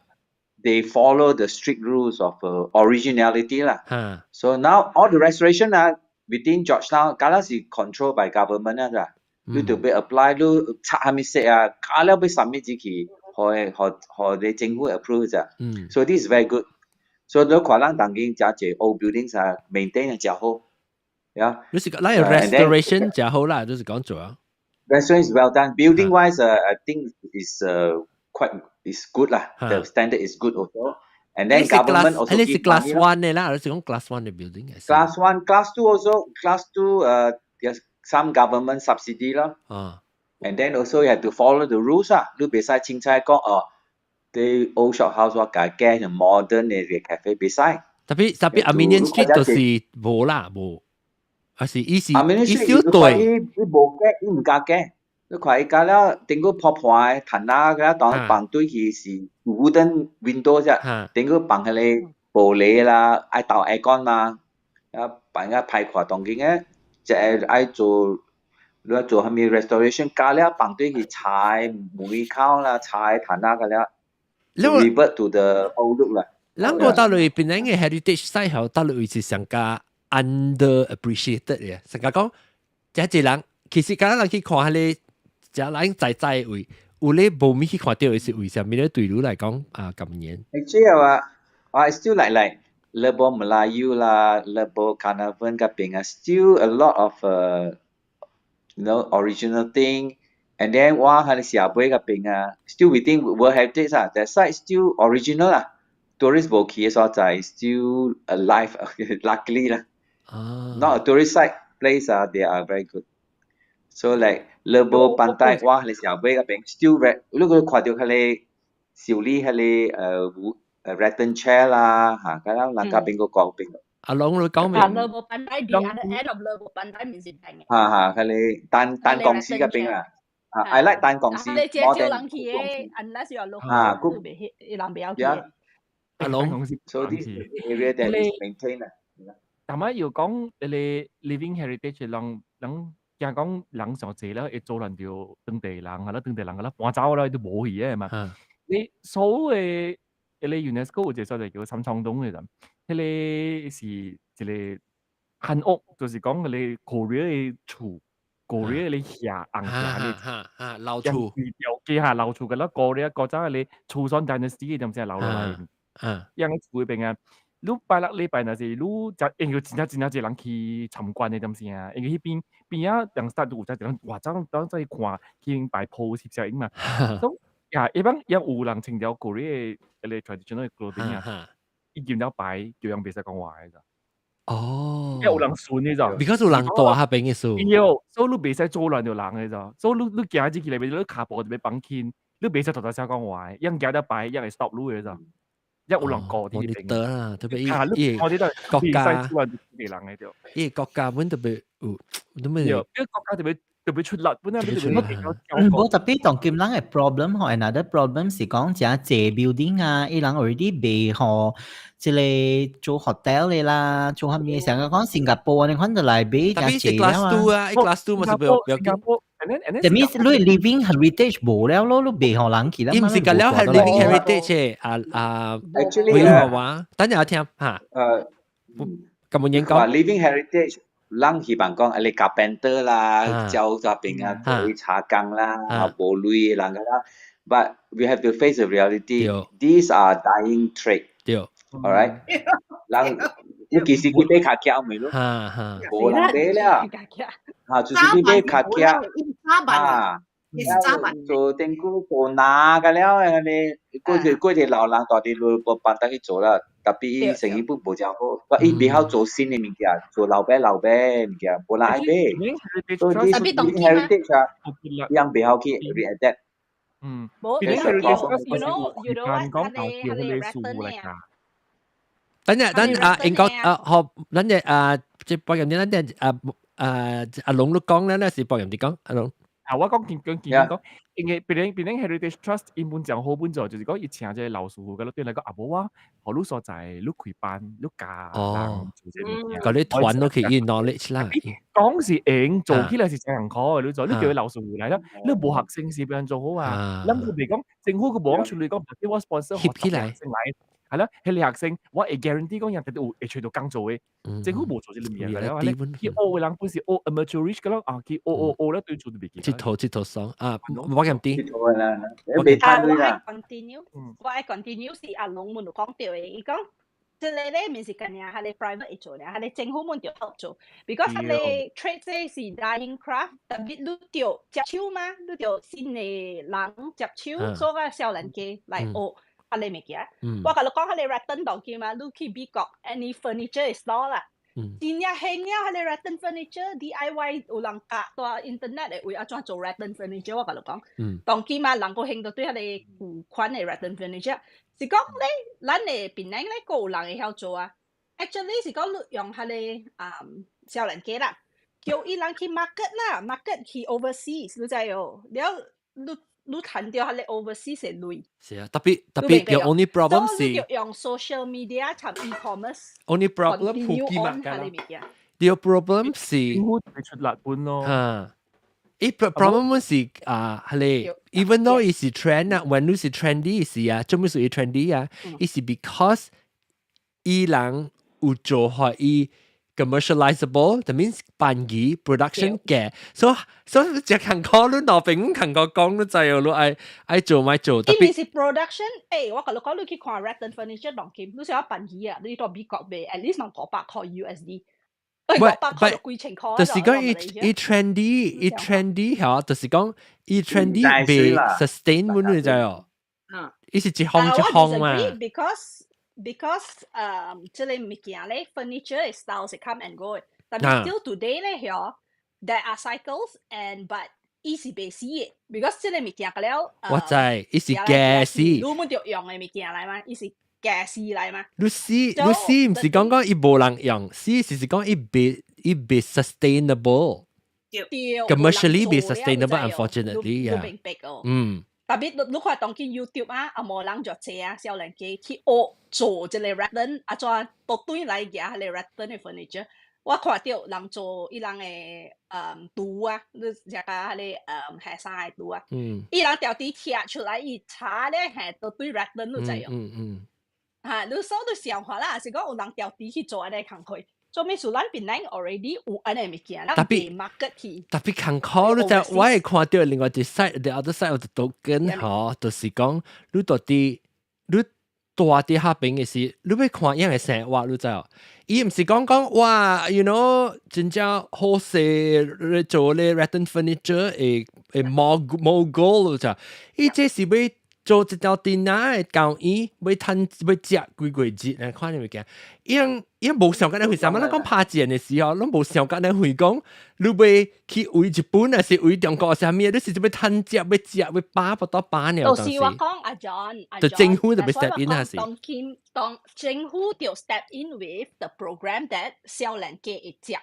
Speaker 8: ，they follow the strict rules of originality 啦。So now all the restoration 啊，within Georgetown，假了是 controlled by government 啊，咋？你就欲 apply 你漆啥物色啊，假了欲 submit 入去，予予予你政府 approve 咋。So this is very good. So 你看咱當今誠濟 old buildings 啊，maintain 誠好。Yeah.
Speaker 1: 你是講咱 restoration 誠好啦，就是講做啊。
Speaker 8: Restoration is well done. Building wise, I think is quite is good 啦。The standard is good also. And then government also
Speaker 1: 你是 class one 的啦，你是講 class one 的 building。
Speaker 8: Class one, class two also. Class two, there's some government subsidy 咯。And then also you have to follow the rules 啊。你袂使凊彩講哦，啲 old shop house 我改改成 modern 的 cafe 袂使。
Speaker 1: 特別特別 Armenian Street 就是無啦，無。還是伊是伊小對。
Speaker 8: 伊無改，伊毋敢改。你看伊改了，頂個破破的，炭仔個當放對去是 wooden window 啫，頂個放彼个玻璃啦，愛鬥 aircon 嘛，啊放個歹看當今個，這個愛做，你愛做啥物 restoration，加了放對去柴門口啦，柴炭仔個了，revert to the old look 啦。
Speaker 1: 咱個到裏檳城嘅 heritage site 吼，到裏位是上加 under appreciated 嘅，上加講，這一人其實敢若人去看彼个。只人在在位，有咧無咪去看著的是為啥物咧？對你來講啊，咁嚴。
Speaker 8: Actually 啊，I still like Lebuh Melayu 啦，Lebuh Carnarvon 嗰邊啊，still a lot of original thing. And then 我喺下尾嗰邊啊，still within World Heritage 啊，that side still original 啦。Tourist 無去的所在 still alive, luckily 啦。Not a tourist site place 啊，they are very good. So like Lebuh Pantai，我喺下尾嗰邊 still very，你會看到彼个修理彼个rattan chair 啦，嚇，咁樣人家邊個講邊個。
Speaker 1: 阿龍你講未？
Speaker 7: 啊，Lebuh Pantai the other end of Lebuh Pantai 毋是平嘅。
Speaker 8: 嚇嚇，彼个單單公司嗰邊啊。啊，I like 單公司。
Speaker 7: 你介紹人去嘅，unless you are local，都袂去，人袂曉去。
Speaker 1: 阿龍
Speaker 8: ，so this area that is maintained 啊。
Speaker 2: 但係要講你 living heritage 人人。驚講人上濟了，會阻攔著當地人，啊，當地人個啦搬走了，都無去的嘛。你所有的彼個 UNESCO 有一個所在叫三創洞嘅啫，彼個是一個韓屋，就是講彼個 Korea 的厝，Korea 的下紅下的
Speaker 1: 哈哈老厝，
Speaker 2: 條記下老厝嘅啦，Korea 古早彼個朝鮮 dynasty 點先留落來，樣個厝嗰邊啊。你拜六禮拜若是你食，因為真正真正濟人去參觀的點先啊？因為彼邊邊仔人 start 有真濟人，哇！走走走去看，去擺 pose 翕相影嘛。所以呀，一般也有人穿著 Korea 的彼個 traditional clothing 啊，伊見了擺，叫人袂使講話的咋。
Speaker 1: 哦。
Speaker 2: 因為有人信的咋。
Speaker 1: because 有人住彼邊的數。
Speaker 2: 對，所以你袂使阻亂著人的咋。所以你行入去內面，你跤步就欲放輕，你袂使大大聲講話的，人行了擺，人會 stop 你的咋。一有人過佇彼邊。
Speaker 1: 得啦，特別伊
Speaker 2: 國
Speaker 1: 家，伊國家本特別有，都咩？
Speaker 2: 因為國家特別特別出力，本來特別
Speaker 5: 無特別當今人的 problem 吼，another problem 是講誠濟 building 啊，伊人 already 賣予這个做 hotel 的啦，做啥物？像講新加坡，你看就來買誠濟
Speaker 1: 啦嘛。Class 2 啊，class 2 嘛是不要緊。
Speaker 5: That means 你 living heritage 無了咯，你賣予人去啦。
Speaker 1: 伊毋是個了係 living heritage 啊啊，
Speaker 8: actually
Speaker 1: 話話，等陣我聽嚇。咁冇人講。
Speaker 8: living heritage。人希望講啊，你 carpenter 啦，教嗰邊啊，做茶工啦，無鐳人個啦。But we have to face the reality. These are dying trade.
Speaker 1: 對。
Speaker 8: Alright。人你其實去買卡橋未咯？無人買了。嚇，就是你買卡橋。
Speaker 9: 啊。
Speaker 8: 做電鼓做拿個了，你過一過一老人大啲路無辦得去做啦。特別伊生意本無誠好，伊袂曉做新的物件，做老爸老爸物件，無人愛買。所以你 heritage 啊，人袂曉去 readapt。
Speaker 7: 無，you know what？彼个 rattan 啊。
Speaker 1: 等陣等啊，應該啊，學咱隻啊，即博人啲咱隻啊啊阿龍都講咧，咧是博人啲講阿龍。
Speaker 2: 啊，我講見講見講，因為別人 Heritage Trust 伊本誠好本做，就是講伊請這個老師傅，佮對來講啊，無我，予你所在，你開班，你教人做這物件，
Speaker 1: 佮你傳落去伊 knowledge 啦。
Speaker 2: 講是用，做起來是誠艱苦的。你做，你叫伊老師傅來了，你無學生是欲按怎做好啊？咱閣袂講，政府閣無講出來講，我 sponsor
Speaker 1: 翕起來。
Speaker 2: 係啦，彼個學生我會 guarantee 講，人絕對有會揣著工做的。政府無做這個物件了，去學的人本是學 amateurish 個咯，啊，去學學學了對做就袂記。
Speaker 1: 佚佗佚佗爽啊！我咁啲。
Speaker 8: 佚佗啦，袂
Speaker 7: 趁啦。我愛 continue，我愛 continue 是阿龍們有講著的，伊講這个咧，毋是干爾彼个 private 會做爾，彼个政府們著 help 做，because 彼個 trade 這是 dying craft，特別你著接手嘛，你著新的人接手，做個少年家來學。彼个物件，我共你講，彼個 rattan 當今嘛，你去美國 any furniture store 啦，真正興了，彼個 rattan furniture DIY 有人教蹛 internet 會為按怎做 rattan furniture，我共你講，當今嘛，人閣興著對彼个舊款的 rattan furniture，是講咧，咱的檳城咧，閣有人會曉做啊。Actually 是講你用彼个啊少年家啦，叫伊人去 market 啦，market 去 overseas，你知哦，了你。你趁著彼个 overseas 的鐳。
Speaker 1: 是啊，特別特別有 only problem 是
Speaker 7: 用 social media 同 e-commerce。
Speaker 1: only problem 普及嘛，the problem 是
Speaker 2: 出力本咯。
Speaker 1: 嚇，伊 problem 是啊，係咧，even though 伊是 trend 啊，when 你是 trendy 是啊，做咩屬於 trendy 啊？伊是 because 伊人有做予伊 commercializable, that means 辦儀 production 嘅，所以只近講你攞邊近個講你知哦，你愛愛做咪做。
Speaker 7: 特別是 production，誒，我共你講，你去看 rattan furniture 當今，你想辦儀啊，你到美國賣，at least 500塊 USD。
Speaker 1: 喂，500
Speaker 7: 塊幾千塊。
Speaker 1: 就是講伊伊 trendy，伊 trendy 嚇，就是講伊 trendy 袂 sustain 滿你知哦。伊是一項一項嘛。
Speaker 7: Because 這個物件咧，furniture style 是 come and go 的，但係 still today 咧，嗬，there are cycles and but 伊是袂死的，because 這個物件個了，
Speaker 1: 我知，伊是家私。
Speaker 7: 你們著用的物件來嘛，伊是家私來嘛。
Speaker 1: 你死你死，毋是講講伊無人用，死是講伊袂 sustainable。
Speaker 7: 對
Speaker 1: ，commercially 袂 sustainable unfortunately 啊。
Speaker 7: 明白哦。
Speaker 1: 嗯。
Speaker 7: 特別你看當今 YouTube 啊，啊無人就濟啊，少年家去學做這個 rattan，啊怎倒轉來舉彼个 rattan 的 furniture。我看著人做伊人的櫥啊，你食甲彼个下衫的櫥啊，伊人著佇拆出來，伊查咧下倒對 rattan 你知無？
Speaker 1: 嗯嗯。
Speaker 7: 嚇，你所你想法啦，是講有人調啲去做按呢工課，做咩事咱檳城 already 有按呢物件，咱
Speaker 1: Tapi
Speaker 7: 賣 market 去。
Speaker 1: Tapi 艱苦，你就我會看到另外一 side，the other side of the token 嗬，就是講你到底你住佇遐邊嘅時，你欲看樣嘅生活，你知哦？伊毋是講講哇，真正好勢做咧 rattan furniture 會會 mogul 你知？伊這是欲做一條電腦的交易，欲趁欲食幾個月來看你物件。伊伊無想過呢回事，咱講拍戰的時候，攏無想過呢回講，你欲去為日本還是為中國啥物？你是欲趁食，欲食，欲飽不到飽了。
Speaker 7: 就是我講阿 John，阿
Speaker 1: 就
Speaker 7: John，
Speaker 1: 政府就欲 step in 還是？
Speaker 7: 當今當政府就 step in with the program that 少年家會食。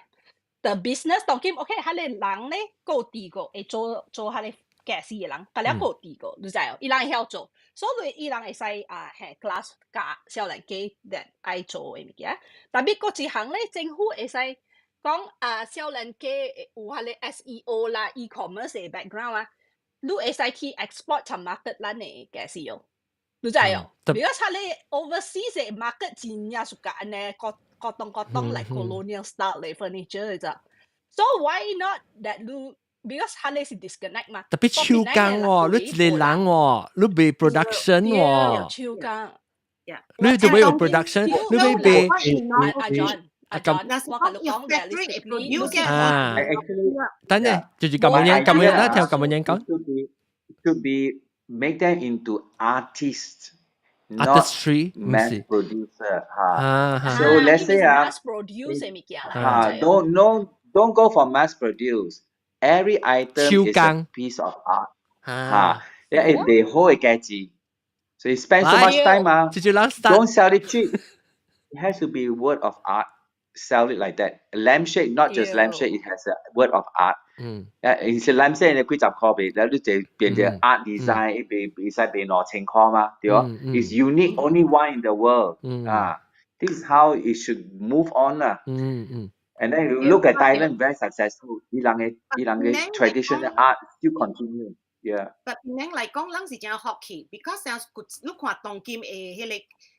Speaker 7: The business 當今 OK，彼个人咧夠第個會做做彼个家私的人，佮了夠第個，你知哦？伊人會曉做，所以伊人會使啊，嘿 class 教少年家 that 愛做的物件。Tapi 閣一項咧，政府會使講啊，少年家有彼个 SEO 啦、e-commerce 的 background 啊，你會使去 export 出 market 咱的家私哦。你知哦？Because 彼个 overseas 的 market 真正屬甲按呢各各東各東 like colonial style 的 furniture 的咋。So why not that 你 because 彼个是 disconnect 嘛？
Speaker 1: Tapi 手工喎，你一個人喎，你袂 production 喎。
Speaker 7: 手工。
Speaker 1: 你就欲有 production，你欲賣。
Speaker 7: 阿 John，阿 John，我共你講 realistically，
Speaker 1: 啊，等陣，就是咁樣樣，咁樣，咱聽咁樣樣講。
Speaker 8: Should be make them into artists, not
Speaker 1: Artistry
Speaker 8: mass producer 嚇。
Speaker 1: 啊
Speaker 8: So let's say 啊
Speaker 7: ，mass produce 的物件啦。
Speaker 8: 啊，don't go for mass produce. Every item is a piece of art. 嚇，因為你好嘅價值，所以 spend so much time 啊。Don't sell it cheap. It has to be work of art. Sell it like that. Lampshade, not just lampshade, it has a work of art. 誒，其實 lampshade 你幾十塊賣，然後你就變成 art design，伊賣會使賣2000塊嘛，對無？It's unique, only one in the world. 啊，this is how it should move on 啦。And then you look at Thailand, very successful. 伊人的 traditional art still continue. Yeah.
Speaker 9: But 檳城來講，咱是誠福氣，because 像你看當今的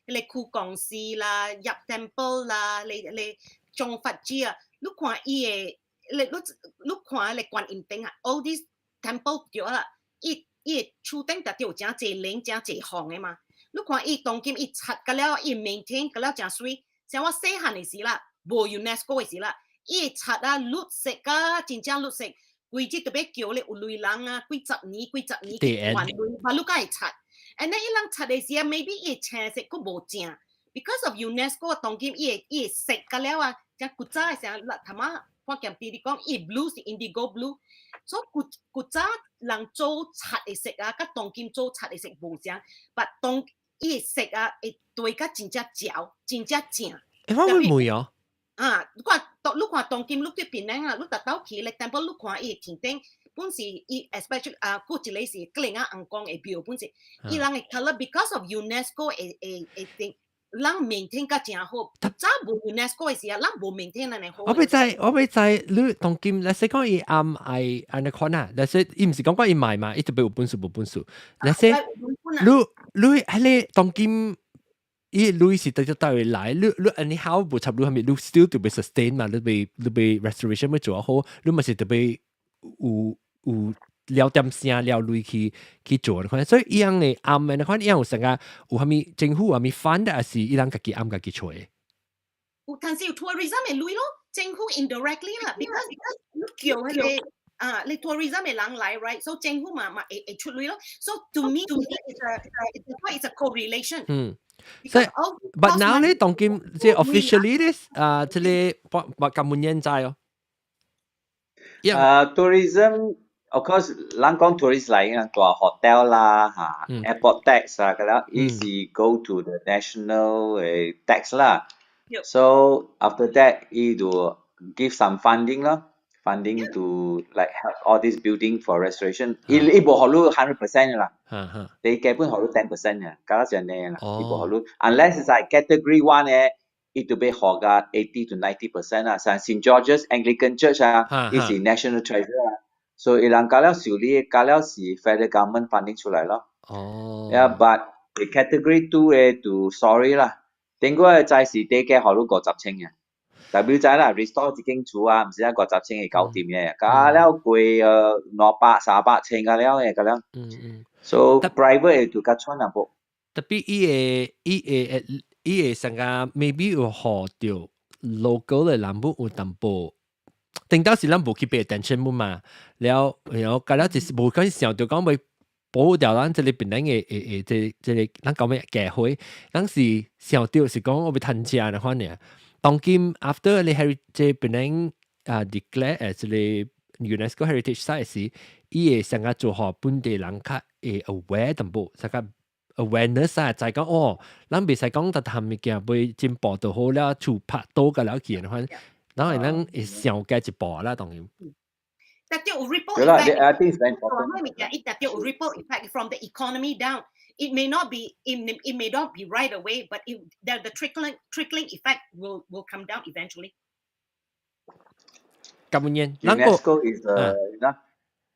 Speaker 9: 彼個區公司啦、入 temple 啦、你你種法寺啊，你看伊的，你看彼個觀音頂啊，all these temple 對啦，伊的樹頂特有誠濟靈、誠濟風的嘛。你看伊當今伊拆甲了，伊 maintain 甲了誠媠。像我細漢的時啦，無 UNESCO 的時啦，伊會漆啊綠色啊，真正綠色。規日特別叫咧有類人啊，幾十年、幾十年去還鐳，嘛你敢會漆。And then 伊人漆的時啊，maybe 伊的青色閣無正，because of UNESCO 當今伊會色甲了啊，像古早的時陣，頭仔看見弟弟講，伊 blue 是 indigo blue，所以古早人做漆的色啊，佮當今做漆的色無相，但當伊的色啊會對甲真正焦，真正正。
Speaker 1: 欸，我會問哦。
Speaker 9: 啊，你看當今你去檳城啊，你逐兜去咧，temple 你看伊天頂，本是伊 especially 啊，閣一个是格林仔紅光的廟，本是伊人的 colour because of UNESCO 會定，人 maintain 甲誠好。早無 UNESCO 的時啊，咱無 maintain 按呢好。
Speaker 1: 我欲知，我欲知，你當今，例如講伊暗愛按呢款啊，例如伊毋是講講伊賣嘛，伊特別有本事無本事。例如你彼个當今。伊鐳是佗佗位來，你 anyhow 無插你係咪？你 still 著欲 sustain 嘛？你欲 restoration 欲做好，你嘛是著欲有了點聲了鐳去做的款，所以伊樣的暗的款，伊樣有成個有啥物政府有啥物 fund，還是伊人家己暗家己揣？
Speaker 9: 有，但是有 tourism 的鐳咯，政府 indirectly 啦，because 你叫彼個啊，你 tourism 的人來，right？So 政府嘛會出鐳咯。So to me it's a correlation。
Speaker 1: 所以，but now 咧，當今即係 officially 咧，啊，這個不咁滿現在哦。
Speaker 8: 啊，tourism of course，咱講 tourist 來啊，大 hotel 啦，嚇，airport tax 啊，嗰啲，伊是 go to the national 的 tax 啦。So after that，伊就 give some funding 咯，funding to like help all this building for restoration。伊無予你 100% 啦，你基本予你 10% 嘅，敢若是按呢啦，伊無予你，unless is like category one 咧，伊就欲予甲 80 to 90% 啦。像 St George's Anglican Church 啊，伊是 national treasure 啊，所以伊人加了修理，加了是 federal government funding 出來咯。
Speaker 1: 哦。
Speaker 8: Yeah, but Category 2 嘅就 sorry 啦，頂個債是地價予你50千嘅。W 知啦，restore 一間厝啊，毋是啊50千會搞掂嘅，加了貴200、300千個了嘅個了。So private 就較喘淡薄。
Speaker 1: 特別伊會成個 maybe 有學到 local 嘅人本有淡薄，頂到時咱無去 pay attention 嘛，了然後加了就是無講想到講欲保護掉咱這個檳城嘅這個咱講咩機會，咱是想到是講我欲趁食的款爾。當今 after 你 heritage 這檳城啊 declare as 這個 UNESCO heritage site 時，伊會成個做予本地人較會 aware 淡薄，成個 awareness 啊，就係講哦，咱袂使講特談物件欲進步就好了，厝拍倒個了去的款，然後咱會想加一步啦，當然。
Speaker 9: 但係有 ripple
Speaker 8: 對啦，I think it's very important.
Speaker 9: 一定有 ripple effect from the economy down. It may not be right away, but the trickling effect will come down eventually.
Speaker 1: 咁樣
Speaker 8: UNESCO is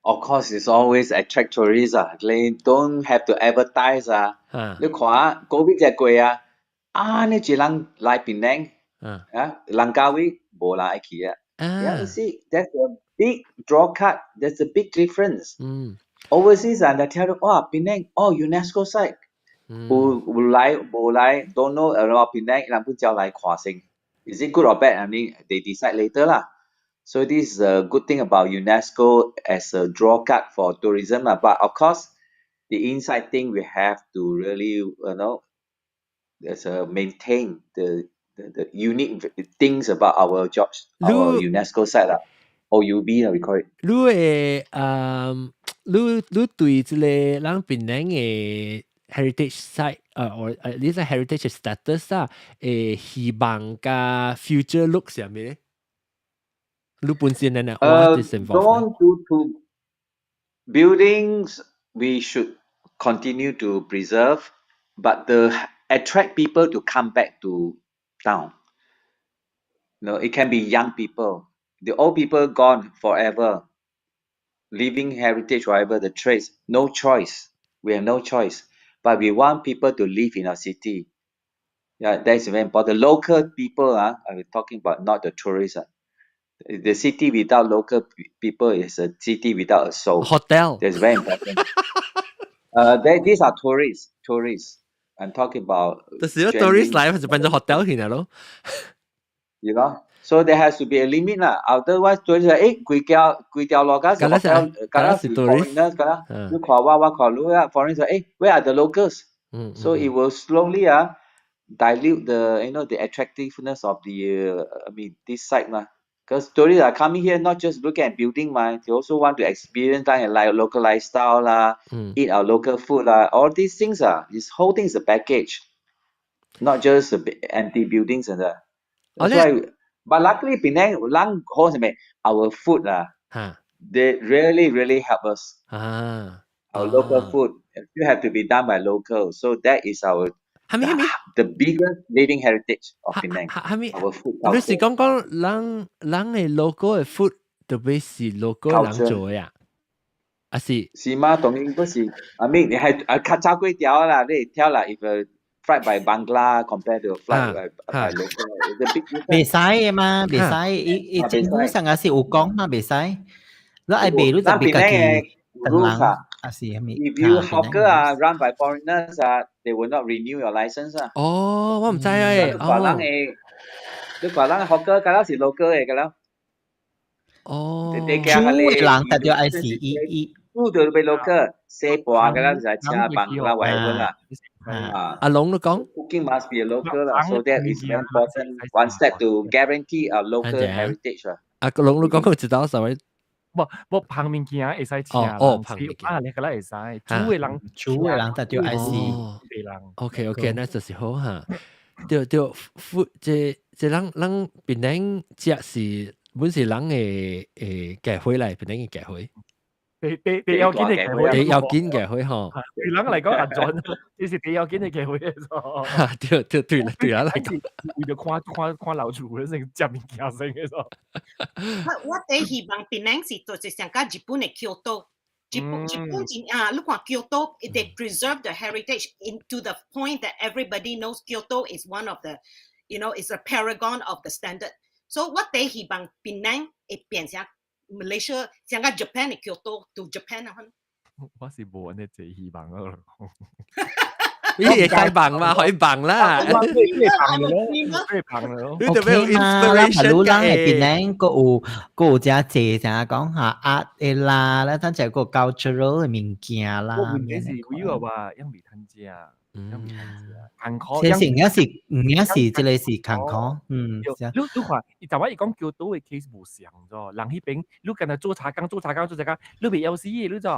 Speaker 8: of course it's always attract tourists 啊，你 don't have to advertise 啊。你看 COVID 才過啊，啊你一人來檳城，啊蘭卡威無人愛去啊。Yeah, you see, that's a big draw card. That's a big difference. Overseas 啊，人聽到哇，檳城哦，UNESCO site，有有來無來，don't know about 檳城，人本叫來看先。Is it good or bad? I mean, they decide later lah. So this is a good thing about UNESCO as a draw card for tourism lah. But of course, the inside thing we have to really, there's a maintain the unique things about our jobs, our UNESCO site lah. OUB 啦，we call it。
Speaker 1: 你會你對這個咱檳城嘅 heritage site，或呢個 heritage status 啊，希望佮 future look 啥物咧？你本身呢？
Speaker 8: Don't do too buildings. We should continue to preserve, but the attract people to come back to town. No, it can be young people. The old people gone forever, living heritage, whatever the trace, no choice. We have no choice. But we want people to live in our city. Yeah, that's very important. Local people, I'm talking about not the tourists. The city without local people is a city without a soul.
Speaker 1: Hotel.
Speaker 8: That's very important. These are tourists. Tourists. I'm talking about.
Speaker 1: 就是 tourist 來就變做 hotel 去咯。
Speaker 8: So there has to be a limit 啦。Otherwise，對就誒，規條路架是 hotel，敢若是 foreigners，敢若你看我，我看你啊，foreigners 誒，where are the locals？So it will slowly dilute the you know the attractiveness of the I mean this site 嘛。Because tourists are coming here not just look at building 嘛, they also want to experience like local lifestyle 啦, eat our local food 啦, all these things ah, this whole thing is a package, not just empty buildings and that. That's why, but luckily Penang 人好啥物 our food 啦, they really really help us. Our local food still have to be done by local, so that is our the biggest living heritage of Penang. Our food culture.
Speaker 1: 你是講講人人的 local 的 food 特別是 local 人做的啊？還是？
Speaker 8: 是嗎？當然不是。I mean 你係啊較早幾條啦，你跳啦，if fried by Bangla compared to fried by local, the big difference.
Speaker 5: 袂使的嘛，袂使。伊伊政府上個是有講嘛，袂使。你愛賣你就別家己
Speaker 8: rules 啊。
Speaker 5: 啊是啥物
Speaker 8: If you hawker 啊 run by foreigners 啊，they will not renew your license 啊。
Speaker 1: 哦，我毋知啊。
Speaker 8: 你看人的，你看人 hawker，敢若是 local 的，敢若。
Speaker 1: 哦。
Speaker 5: 煮的人特別愛是伊伊。
Speaker 8: 煮就欲 local，洗盤敢若是請 Bangla whatever 啦。啊。
Speaker 1: 阿龍你講。
Speaker 8: Cooking must be a local 啦，so that is very important one step to guarantee our local heritage 啦。
Speaker 1: 阿龍你講佢知道啥物？
Speaker 2: 無無芳物件會使請，
Speaker 1: 哦，芳物件
Speaker 2: 啊，你個會使，煮的人
Speaker 5: 煮的人特別愛是
Speaker 2: 人。
Speaker 1: OK，那就是好哈。對對，food 這這人人檳城食是本是人的誒機會來，檳城的機會。
Speaker 2: 第第第要緊的機會，
Speaker 1: 第要緊機會吼。
Speaker 2: 對人來講安全，這是第要緊的機會。
Speaker 1: 對對對對人來講，
Speaker 2: 為著看看看老厝，先食物件先個。
Speaker 9: 我我第希望檳城是就是像佮日本的京都。日本真啊，你看 Kyoto, they preserve the heritage into the point that everybody knows Kyoto is one of the, is a paragon of the standard. So 我第希望檳城會變成 Malaysia，像個 Japan 的 Kyoto to Japan 啊。
Speaker 2: 我是無按呢濟希望啊。
Speaker 1: 你會使望嘛？可以望啦。
Speaker 2: 可以望咯，可以望咯。
Speaker 1: 你特別有
Speaker 5: OK 嘛，咱
Speaker 1: inspiration
Speaker 5: 馬路人會
Speaker 1: 嘅。
Speaker 5: 檳城閣有閣有遮濟，啥講下 art 的啦，咱等陣個 cultural 的物件啦。
Speaker 2: 我問題是為了話樣未趁食，樣未趁食，艱苦。
Speaker 5: 其實有是有是這個是艱苦，嗯。
Speaker 2: 你你看，伊台灣伊講叫島的 case 無相咗，人彼邊你干焦做茶工做茶工做茶工，你袂枵死的，你知？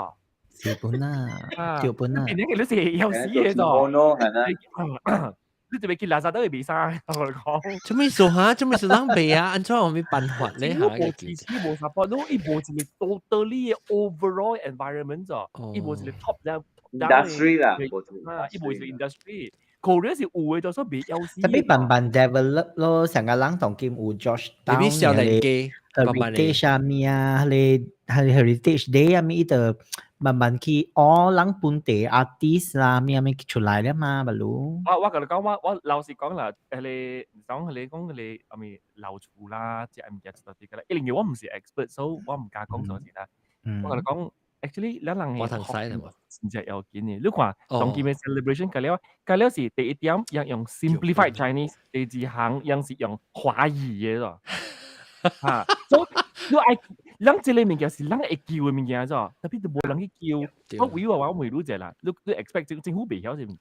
Speaker 5: 是本啊，對本啊。
Speaker 2: 檳城你是會枵死的咗。你特別去垃圾都會賣衫，我同你講。
Speaker 1: 做咩數嚇？做咩數人賣啊？按怎有咩辦法咧？
Speaker 2: 無支持無 support，你伊無一個 totally overall environment 咗，伊無一個 top down
Speaker 8: industry 啦，
Speaker 2: 啊，伊無一個 industry。Korea 是有的，就說袂枵死。
Speaker 5: Tapi 慢慢 develop 咯，上個人當今有 Georgetown
Speaker 1: 少年家
Speaker 5: heritage 啊咩啊，彼個 heritage day 啊咩，伊就慢慢去學人本地 artist 啦，咩咩出來了嘛，不如。
Speaker 2: 我共你講，我老實講啦，彼個講彼個講彼個啥物老厝啦，這物件一啲個啦，一定我毋是 expert，所以我毋敢講啥物啦。我共你講，actually 咱人
Speaker 1: 我通使啦嘛，
Speaker 2: 真正要緊的。你看，當今的 celebration 過了，過了是第一點，用用 simplified Chinese，第二項用是用華語的咯。哈，所以你愛，咱這個物件是咱會救的物件咗，tapi 都無人去救。我為話我問你者啦，你 expect 政府袂曉這物件，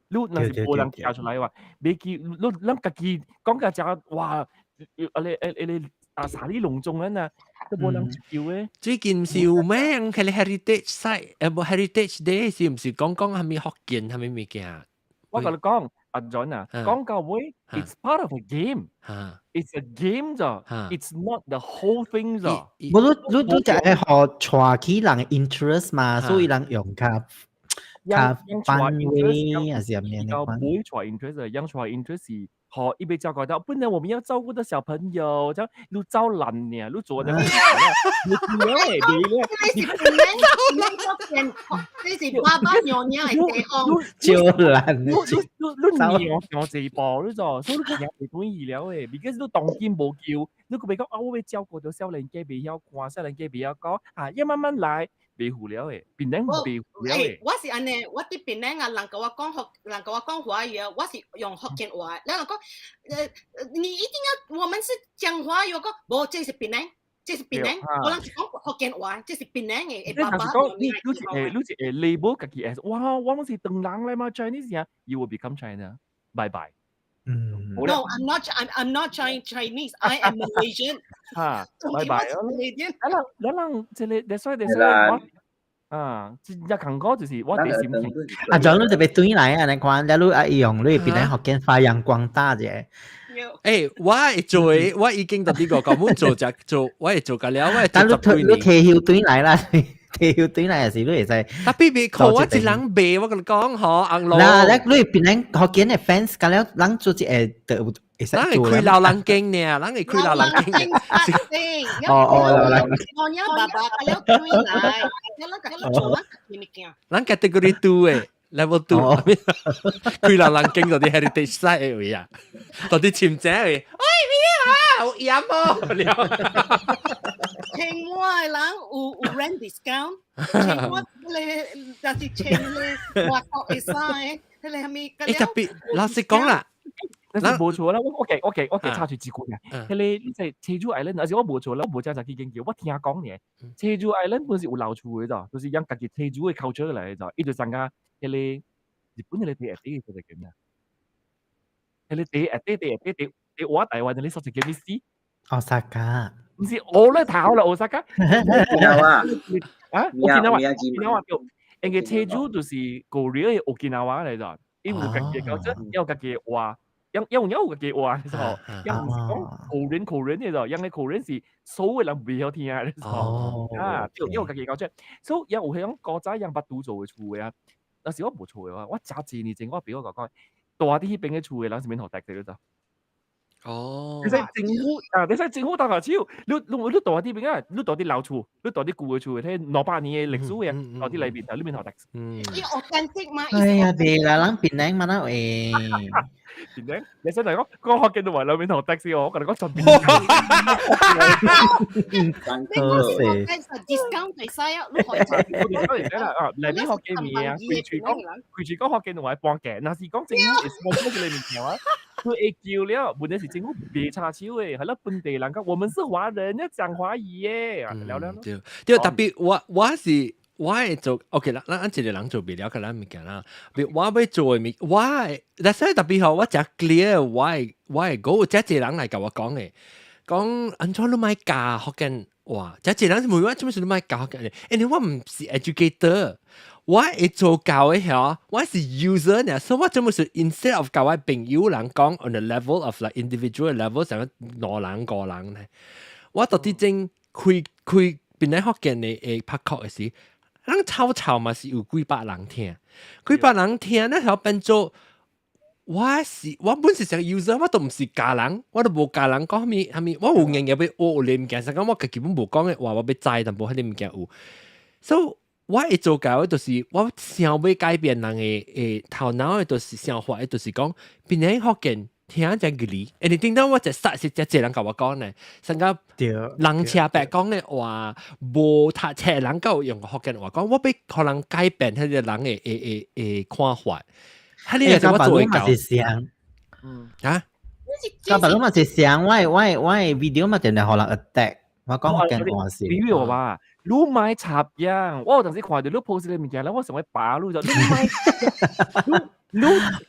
Speaker 2: 你若是無人跳出來話，袂記，你咱家己講甲誠哇，啊你啊你啊沙里隆重啊，都無人去救的。
Speaker 1: 最近是有咩？佢哋 heritage site，無 heritage day 是毋是講講啥物福建啥物物件？
Speaker 2: 我共你講，阿 John 啊，講到尾，it's part of a game。It's a game 咋，it's not the whole thing 咋。
Speaker 5: 無你你你就係予帶起人 interest 嘛，所以人用較較範圍還是咩
Speaker 2: 呢？唔會帶 interest，用帶 interest 是予伊欲照顧到，本來我們要照顧的小朋友，這樣你走難呢，你做那個，你不要誒，
Speaker 9: 這是本來這是爸爸娘娘的地方。
Speaker 5: 招難，
Speaker 2: 你你你娘行這一步，你做，所以你行袂滿意了誒，because 你當今無救，你閣欲講啊，我欲照顧著少年家袂曉看，少年家袂曉講，啊，要慢慢來。袂赴了的，檳城袂赴了的。
Speaker 9: 我是按呢，我佇檳城啊，人共我講福，人共我講華語啊，我是用福建話。人講，你一定要，我們是講華語，我講，無，這是檳城，這是檳城，我人是講福建話，這是檳城的。
Speaker 2: 你若是講你是會 label 家己 as，哇，我攏是唐人來嘛，Chinese 啊，you will become China，bye bye。
Speaker 5: 嗯
Speaker 9: ，No, I'm not. I'm not Chinese. I am Malaysian.
Speaker 2: 哈，拜拜。咱人這個，that's why that's why 我啊，真正艱苦就是我佇心情。
Speaker 5: 啊，John 你特別轉來啊，你看，你啊用你檳城福建發揚光大者。
Speaker 1: 欸，我會做，我已經特別個講，我做就做，我會做個了，我會
Speaker 5: 做十幾年。你退休轉來啦，退休轉來也是你會使。
Speaker 1: Tapi 別靠我一人賣，我共你講吼，紅路。
Speaker 5: 嗱，你檳城福建的 fans，咁了，人做一個就會使
Speaker 1: 咱會開老人間呢，咱會開老人間。
Speaker 5: 哦哦，老人。
Speaker 9: 我娘爸爸咁了轉來，咱家做咱家己物件。
Speaker 1: 咱 category two 的。level two，開老人間嗰啲 heritage site 的位啊，到啲潛井位，喂，咩啊？有鹽哦，了。
Speaker 9: 請我的人有 rent discount，請我咧，就是請咧外國的衫的，彼個啥物？
Speaker 1: 欸，特別老實講啦，
Speaker 2: 那是無錯啦，我我我我插出一句啊，彼個你在濟州 Island，而且我無錯啦，我無真正去研究，我聽講爾，濟州 Island 本是有老厝的咋，就是用家己濟州的 culture 來的咋，伊就參加彼個日本彼個第一個叫咩啊？彼個第一第第第第第我台灣的你說是叫咩事？
Speaker 5: 大阪。
Speaker 2: 毋是我咧頭啦，大阪。
Speaker 8: 啊？
Speaker 2: 啊？沖縄，沖縄對，因為濟州就是 Korea 的沖縄來咋，伊有家己的culture，有家己的話，有家己的話，你知無？伊毋是講 Korean Korean 的咋，因為 Korean 是所有人袂曉聽的，你知無？啊，對，伊有家己的 culture，所以伊有彼種古早樣捌拄做的厝的啊。那時我無厝的話，我誠濟年前我朋友共我講，住佇彼邊的厝的人是免予 tax 的，你知？
Speaker 1: 哦，
Speaker 2: 你使政府啊，你使政府搭下手，你住佇邊啊？你住佇老厝，你住佇舊的厝，睇200年的歷史嘅，住佇裏邊，佇裏邊學 tax。
Speaker 9: 伊 authentic 嘛？
Speaker 5: 哎呀，別啦，咱檳城嘛那會。
Speaker 2: 檳城，你想嚟講講學見到話兩邊學 tax 我，我同你講就變。
Speaker 9: 你講是 discount 會使啊？你可以。
Speaker 2: 我哋啦啊，嚟邊學見面啊？規住講學見話幫嘅，若是講政府係幫佢裏面嘅話，佢會叫了，問題是政府別插手嘅，係啦，本地人講，我們是華人，要講華語嘅，了了。
Speaker 1: 對，對，特別我會做，OK 啦，咱一個人做袂了，個咱物件啦。我欲做的物，我但是特別好，我誠 clear，我的 goal，這一個人來共我講的，講按怎你莫教福建話，這一個人問我做咩事你莫教福建話？因為我毋是 educator，我會做教的遐，我是 user 呢，所以我做咩事 instead of 教我朋友人講 on the level of like individual level，上兩人五人呢，我到底正開開邊咧福建的會拍曲的時。咱吵吵嘛是有幾百人聽，幾百人聽，那條變做我是我本是一個 user，我都毋是教人，我都無教人講啥物啥物，我有閒欲學有物件，實講我家己本無講的話，我欲知，但無彼個物件有。所以我會做教的，就是我想欲改變人的頭腦的，就是想法的，就是講檳城福建聽誠吉利，因為頂當我一實是誠濟人共我講呢，成個人車白講的話，無讀冊人夠用福建話講，我欲可能改變彼個人的看法。彼個是我做會到。
Speaker 5: 嗯
Speaker 1: 啊？
Speaker 5: 甲別攏嘛是像，我的 video 嘛定定予人 attack，我講福建話是。
Speaker 2: 比如話，你莫插秧，我有當時看到你 post 個物件，我想欲扒你就你莫，你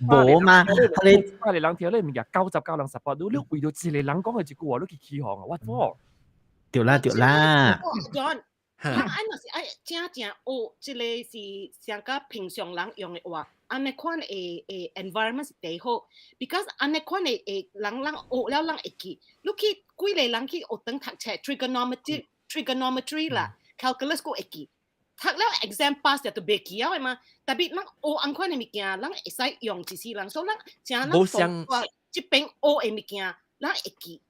Speaker 5: 無嘛，
Speaker 2: 你百個人聽你物件，99人 support 你，你為著一個人講的一句話，你去起哄啊！我錯。
Speaker 5: 對啦對啦。
Speaker 9: John，人愛若是愛正正學，這個是上較平常人用的話，按呢款的 environment 是第好，because 按呢款的人學了人會記。你去幾個人去學堂讀冊 trigonometry 啦，calculus 閣會記。讀了 exam pass 就袂記了的嘛。特別咱學按款的物件，咱會使用一世人，所以咱誠咱從這邊學的物件，咱會記。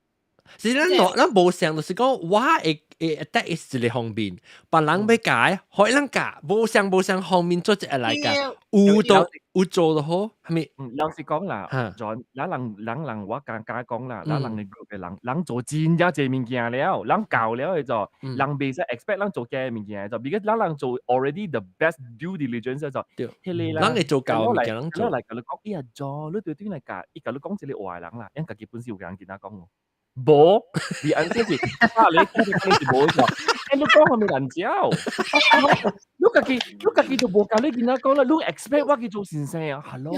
Speaker 1: 是咱咱無相，就是講我會得是一個方面，別人欲教，予人教，無相無相方面做一個來教，有都有做就好，係咪？
Speaker 2: 嗯，老實講啦，John，咱人人人我敢敢講啦，咱人的 group 的人，人做真正濟物件了，人教了的就，人袂使 expect 咱做假物件就，because 咱人做 already the best due diligence 就，
Speaker 1: 對，
Speaker 2: 彼個
Speaker 1: 人會做教物件，人做。
Speaker 2: 來共你講，伊啊 John，你對對來教，伊共你講一個話的人啦，因家己本身有共人囡仔講哦。無，你按這是，啊，你講你是無錯，欸，你講啥物難教？你家己就無共你囡仔講啦，你 expect 我去做先生啊？Hello，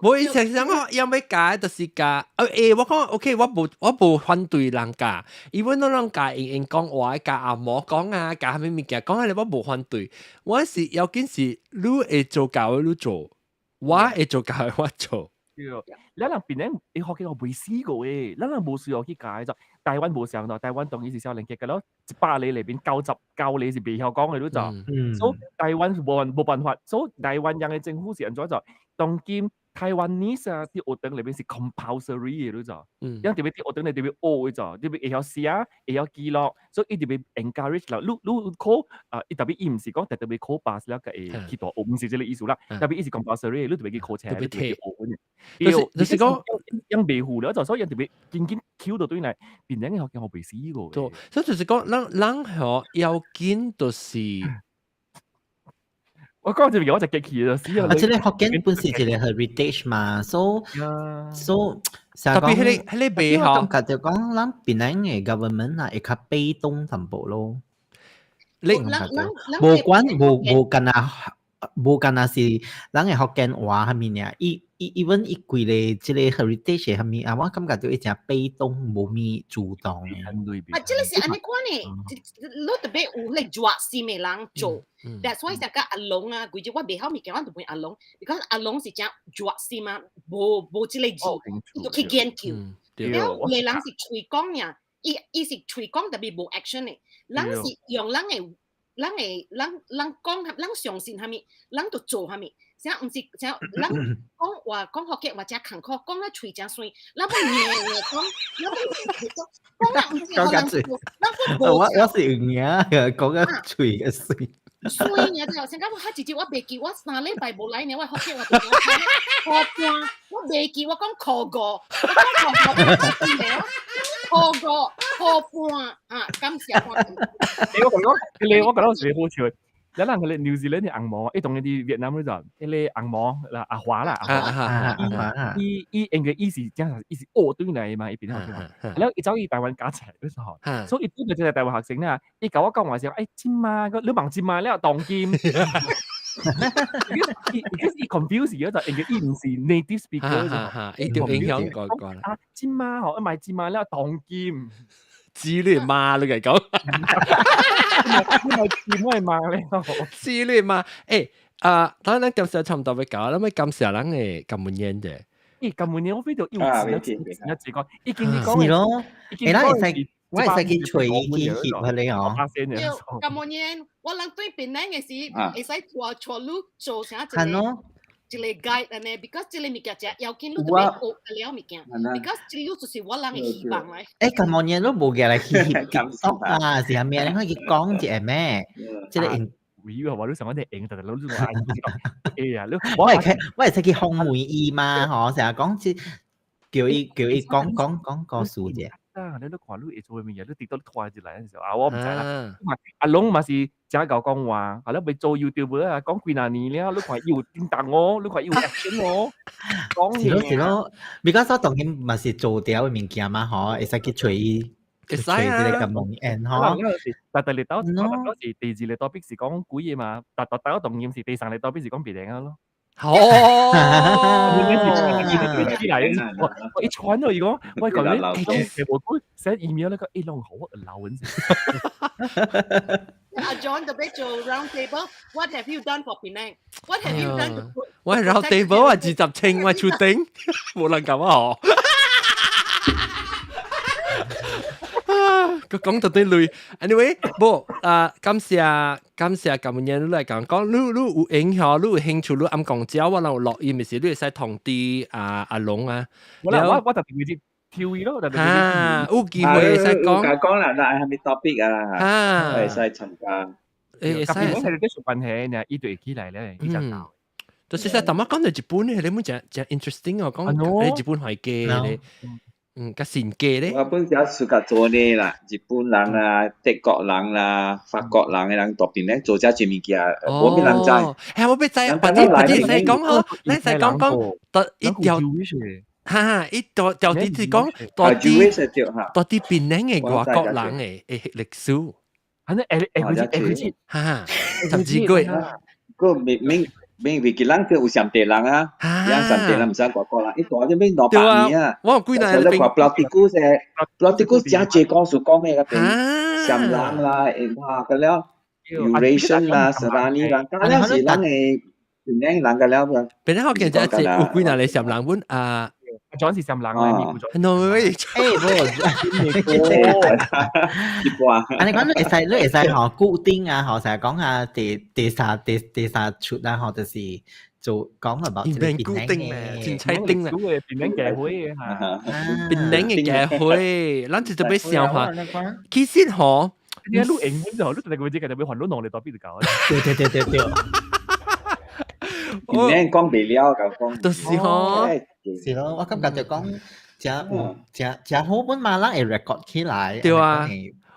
Speaker 1: 無意思是講我要欲教就是教，欸，我講 OK，我無反對人教，因為攏人教用用講話，教阿嬷講啊，教啥物物件，講彼個我無反對，我是要緊是你會做教的你做，我會做教的我做。
Speaker 2: 對，咱人檳城伊福建話袂死過的，咱人無需要去教就台灣無相同，台灣當然是少年家，個咯100个內面99個是袂曉講的，你知？所以台灣是無辦法，所以台灣人的政府是按怎做？當今台灣呢啥佇學堂內面是 compulsory 的，你知？因特別佇學堂內特別學的就，特別會曉寫，會曉記錄，所以伊特別 encourage 啦。你考啊，伊特別伊毋是講特別考 pass 了，才會去大學，毋是這個意思啦。特別伊是 compulsory，你特別去考冊，
Speaker 1: 特別
Speaker 2: 你特別去學嘅。
Speaker 1: 就是講，
Speaker 2: 樣袂赴了，就所以特別緊緊 Q 到對來，檳城的學校袂死過。
Speaker 1: 對，所以就是講，咱咱學要緊就是。
Speaker 2: 我講這個我就激氣啦，死啊！
Speaker 5: 啊，這個福建本是一個 heritage 嘛，so
Speaker 1: 特別彼個袂
Speaker 5: 我感覺就講，咱檳城的 government 啊，會較被動淡薄咯。
Speaker 1: 你
Speaker 5: 無管無干焦是咱的福建話啥物爾，伊 even 伊規個這個 heritage 啥物啊，我感覺就伊誠被動，無物主動的。
Speaker 9: 啊，這個是按呢款的，你特別有咧熱心的人做。That's why 成個阿龍啊，規隻我袂曉物件，我就問阿龍，because 阿龍是誠熱心啊，無這個字，伊就去研究。了有的人是喙講爾，伊是喙講特別無 action 的，人是用人的。人會人人講，人相信啥物，人就做啥物。啥毋是啥人講話講福建話誠艱苦，講得喙誠酸，咱欲硬硬講，咱欲硬講，講得毋是
Speaker 5: 講較嘴，我是有影，講個喙個酸。
Speaker 9: 酸爾就成講我較直接我袂記，我3禮拜無來呢，我福建話就講箍半，我袂記，我講箍五，我講箍五，箍五箍半啊，感謝我。
Speaker 2: 欸，我講講，迄個我覺得是好笑。有人佢哋 New Zealand 嘅紅毛，伊當然佇越南嗰陣，迄個紅毛啦阿華啦，
Speaker 1: 阿華，
Speaker 5: 阿華，
Speaker 2: 伊伊因為伊是正伊是學轉來嘛，伊邊學轉，然後伊走去台灣教冊嗰時候，所以伊本來就係台灣學生啦，伊共我講話時候，哎，這馬個你問這馬了當今，伊伊 confuse 咗就，因為伊毋是 native speaker，
Speaker 1: 伊就影響個個啦。
Speaker 2: 啊，這馬吼，一買這馬了當今。
Speaker 1: 知你媽你嚟講，
Speaker 2: 你咪知我係媽咧，
Speaker 1: 知你媽，欸啊，當咱感謝差唔多欲到，咱欲感謝人的感恩宴者。
Speaker 2: 欸，感恩宴我非常幼稚，一直講，已經你講
Speaker 5: 是咯，欸，咱會使，我會使去揣伊去翕彼個哦。
Speaker 9: 對，感恩宴，我人對檳城的時，會使帶帶你做啥一個一個 guide 按呢，because 這個物件誠要緊，你著欲學了物件，because 這個就是我人的希望來。
Speaker 5: 欸，感恩宴你無寄來去翕 TikTok 啊，是啥物？你可以講一下咩？這個用。
Speaker 2: 會啊！我你想講你用，但係你你哎呀，你
Speaker 5: 我會使去訪問伊嘛？吼，成日講這叫伊講講講故事者。
Speaker 2: 啊！你都看你會做的物件，你直到你拖入來的時候，啊，我毋知啦。阿龍嘛是誠𠢕講話，啊，你欲做 YouTuber 啊，講幾若年了，你看伊有叮當哦，你看伊有 action 哦。
Speaker 5: 是咯是咯，because 我當今嘛是做掉的物件嘛，吼，會使去揣伊。
Speaker 1: 會使啊。
Speaker 5: 這個感恩宴吼。
Speaker 2: 但第二道，第是第二個 topic 是講鬼的嘛，但但但當今是第三個 topic 是講別人咯。
Speaker 1: 哦，
Speaker 2: 起來，我我一傳到伊講，我講你欸，我寫 email 那個一弄好我老文字。
Speaker 9: 阿 John 特別做 round table，What have you done for Penang？What have you done to
Speaker 1: 我 round table 啊，20清我出頂，無人咁啊！佢講到啲累，anyway，無啊，感謝感謝感恩你來講講，你你有影響，你有興趣，你暗講招，我有錄音，咪是你會使通知啊阿龍啊。
Speaker 2: 我我特別會跳伊咯，特別
Speaker 1: 啊，有機會會使講。
Speaker 8: 講啦，嗱係咪 topic 啊？
Speaker 1: 啊，
Speaker 8: 會使參加。
Speaker 1: 會使。
Speaker 2: 特別係啲熟關係呢，伊就會起來咧，伊就搞。
Speaker 1: 就是說，淡仔講到日本咧，你們誠誠 interesting 哦，講你日本懷記咧。嗯，較神奇咧。
Speaker 8: 我本身暑假做呢啦，日本人啦、德國人啦、法國人的人特別咧做這濟物件，無咩人知。
Speaker 1: 欸，我欲知，或者或者使講吼，咱使講講，到一條，哈，一條條啲是講到底到底檳城的外國人的歷史。
Speaker 2: 反正會會會會，
Speaker 1: 哈，十二月。
Speaker 8: 個明明。明為佢人佢有上地人啊，人上地人毋使外國人，伊大咗變200年啊。
Speaker 1: 我有幾年
Speaker 8: 你看布拉迪古噻，布拉迪古誠濟故事講的嗰邊，暹人啦，哇，個了，Eurasian 啦，斯拉尼人，咁了是咱的檳城人個了個。
Speaker 1: 檳城福建真濟有幾若個暹人本啊。
Speaker 2: John 是暹人嚟，
Speaker 1: no 喂，
Speaker 5: 欸，無，
Speaker 8: 一半。
Speaker 5: 按呢講你會使，你會使吼固定啊，吼成日講啊，第第三第第三出啊，吼就是做講 about
Speaker 1: 這個固定咧，真彩定咧，
Speaker 2: 檳城教會的嚇，
Speaker 1: 檳城的教會，咱就特別想下，其實吼，
Speaker 2: 你愈英文就好，你特別這個特別還攏農曆代表就夠。
Speaker 5: 對對對對對。
Speaker 8: 檳城講袂了，共講。
Speaker 1: 就是吼。
Speaker 5: 是咯，我感覺就講，誠誠誠好本嘛，咱會 record 起來。
Speaker 1: 對啊，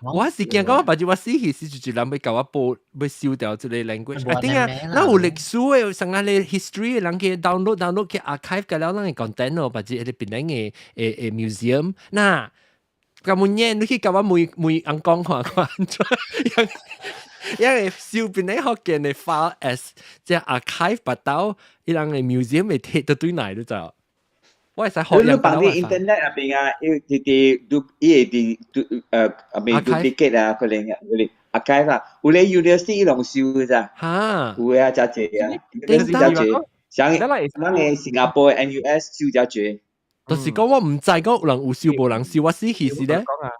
Speaker 1: 我是驚講，目睭我死去時就人欲共我報，欲收掉這個 language。啊，頂啊，咱有歷史的，啥個 history 的人去 download download 去 archive 個了，咱的 content 咯，或者彼個檳城的的 museum。嗱，咁每年你去共我問問翁講看看，因為收檳城福建的 file as 這 archive 拔到，伊人的 museum 會摕到對來你知？我會使學
Speaker 8: 你放佇 internet 入邊啊，伊佇佇都伊會佇都阿邊 duplicate 啊，可能啊，有咧 archive 啊，有咧 university 伊攏收咋？
Speaker 1: 哈，
Speaker 8: 有的啊，誠濟啊，誠濟，像咱的新加坡 NUS 收誠濟。
Speaker 1: 就是講我毋知講有人有收無人收，我死去時咧。
Speaker 2: 講啊，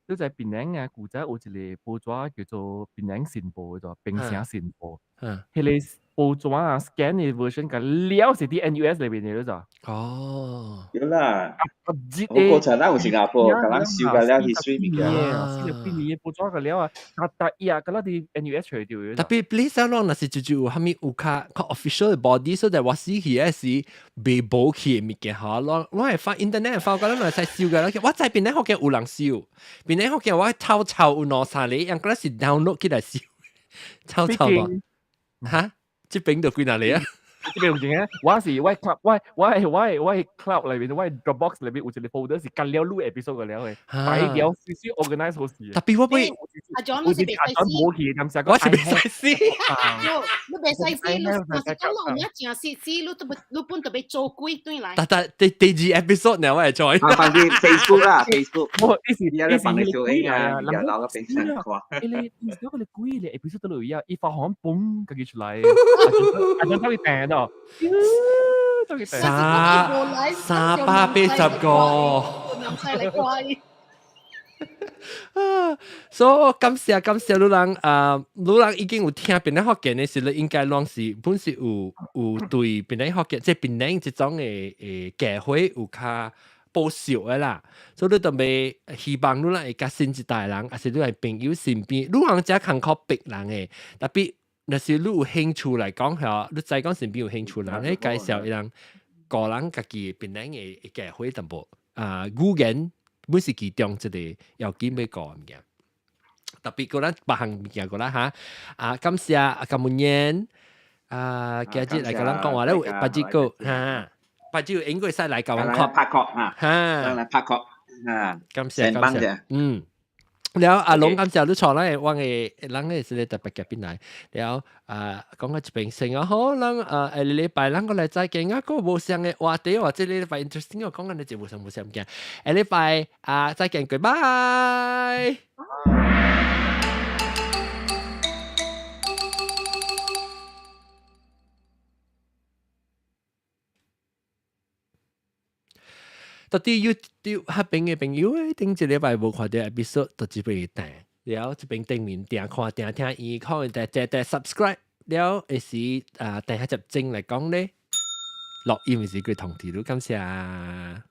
Speaker 2: 你在檳城啊，古早有一個報紙叫做《檳城新報》，叫檳城新報。嗯，彼個報紙啊 scan 嘅 version 個了是佇 NUS 裏邊嘅就。
Speaker 1: 哦。
Speaker 8: 有啦。好過層咱有新加坡，共人收個了 history 物件。
Speaker 2: 44年嘅報紙個了啊，達達伊啊，個啦佇 NUS 出掉嘅。
Speaker 1: 特別 please 啊，若是就就有啥物有較較 official 嘅 body，所以我死去嘅是被保起嘅物件嚇，我我係發 internet 發覺咱會使收嘅啦。我在邊咧福建有人收，邊咧福建我偷抄有兩三個，應該是 download 起來收，抄抄嘛。嚇？這邊就幾若個啊？
Speaker 2: 這邊有錢啊！我是我 cloud 我我我我 cloud 裏邊，我 Dropbox 裏邊有一個 folder 是隔了錄 episode 嘅了嘅，擺掉少少 organize 好事。
Speaker 1: 特別我會
Speaker 9: 阿 John 你是袂使
Speaker 2: 死，冇去，咁成
Speaker 1: 我是袂使死。
Speaker 9: 你袂使死，你若是講你有影誠實死，你都你本特別做鬼轉來。
Speaker 1: 但但第第二 episode 呢，我會做。
Speaker 8: 啊，放啲 Facebook 啦，Facebook。
Speaker 2: 我呢時
Speaker 8: 呢時放你小英啊，又攞個冰箱看。
Speaker 2: 你你嗰個鬼你 episode 都有啊，一發行嘣，自己出來，阿 John 走去訂到。
Speaker 1: 三三百八十個。啊，所以感謝感謝你人啊，你人已經有聽檳城福建的時，你應該攏是本是有有對檳城福建，即檳城這種的的教會有較保守的啦。所以你特別希望你人會佮新一代人，抑是你的朋友身邊，你人遮艱苦逼人的，特別若是你有興趣來講嚇，你知講身邊有興趣人，你介紹伊人個人家己檳城的教會淡薄啊語言。本是其中一個要緊欲顧物件，特別個咱別項物件個啦嚇。啊，感謝啊，感恩啊，今日來共咱講話咧，別日個嚇，別日有應該使來共阮
Speaker 8: 拍拍確嚇，
Speaker 1: 嚇，
Speaker 8: 來拍確嚇，
Speaker 1: 感謝感謝，嗯。了阿龍感謝你帶咱的往的人的是咧特別嘉賓來，了啊講到這邊先啊好，咱啊下個禮拜咱閣來再見啊，閣無相的話題或者禮拜 interesting 我講緊你就無相無相物件，下禮拜啊再見，goodbye。到底有有彼邊的朋友誒，頂一禮拜無看著 episode，就這邊訂，了這邊頂面訂看訂聽伊，可能訂訂訂 subscribe，了會時啊訂下集精來講咧，錄音是佢通知你，感謝。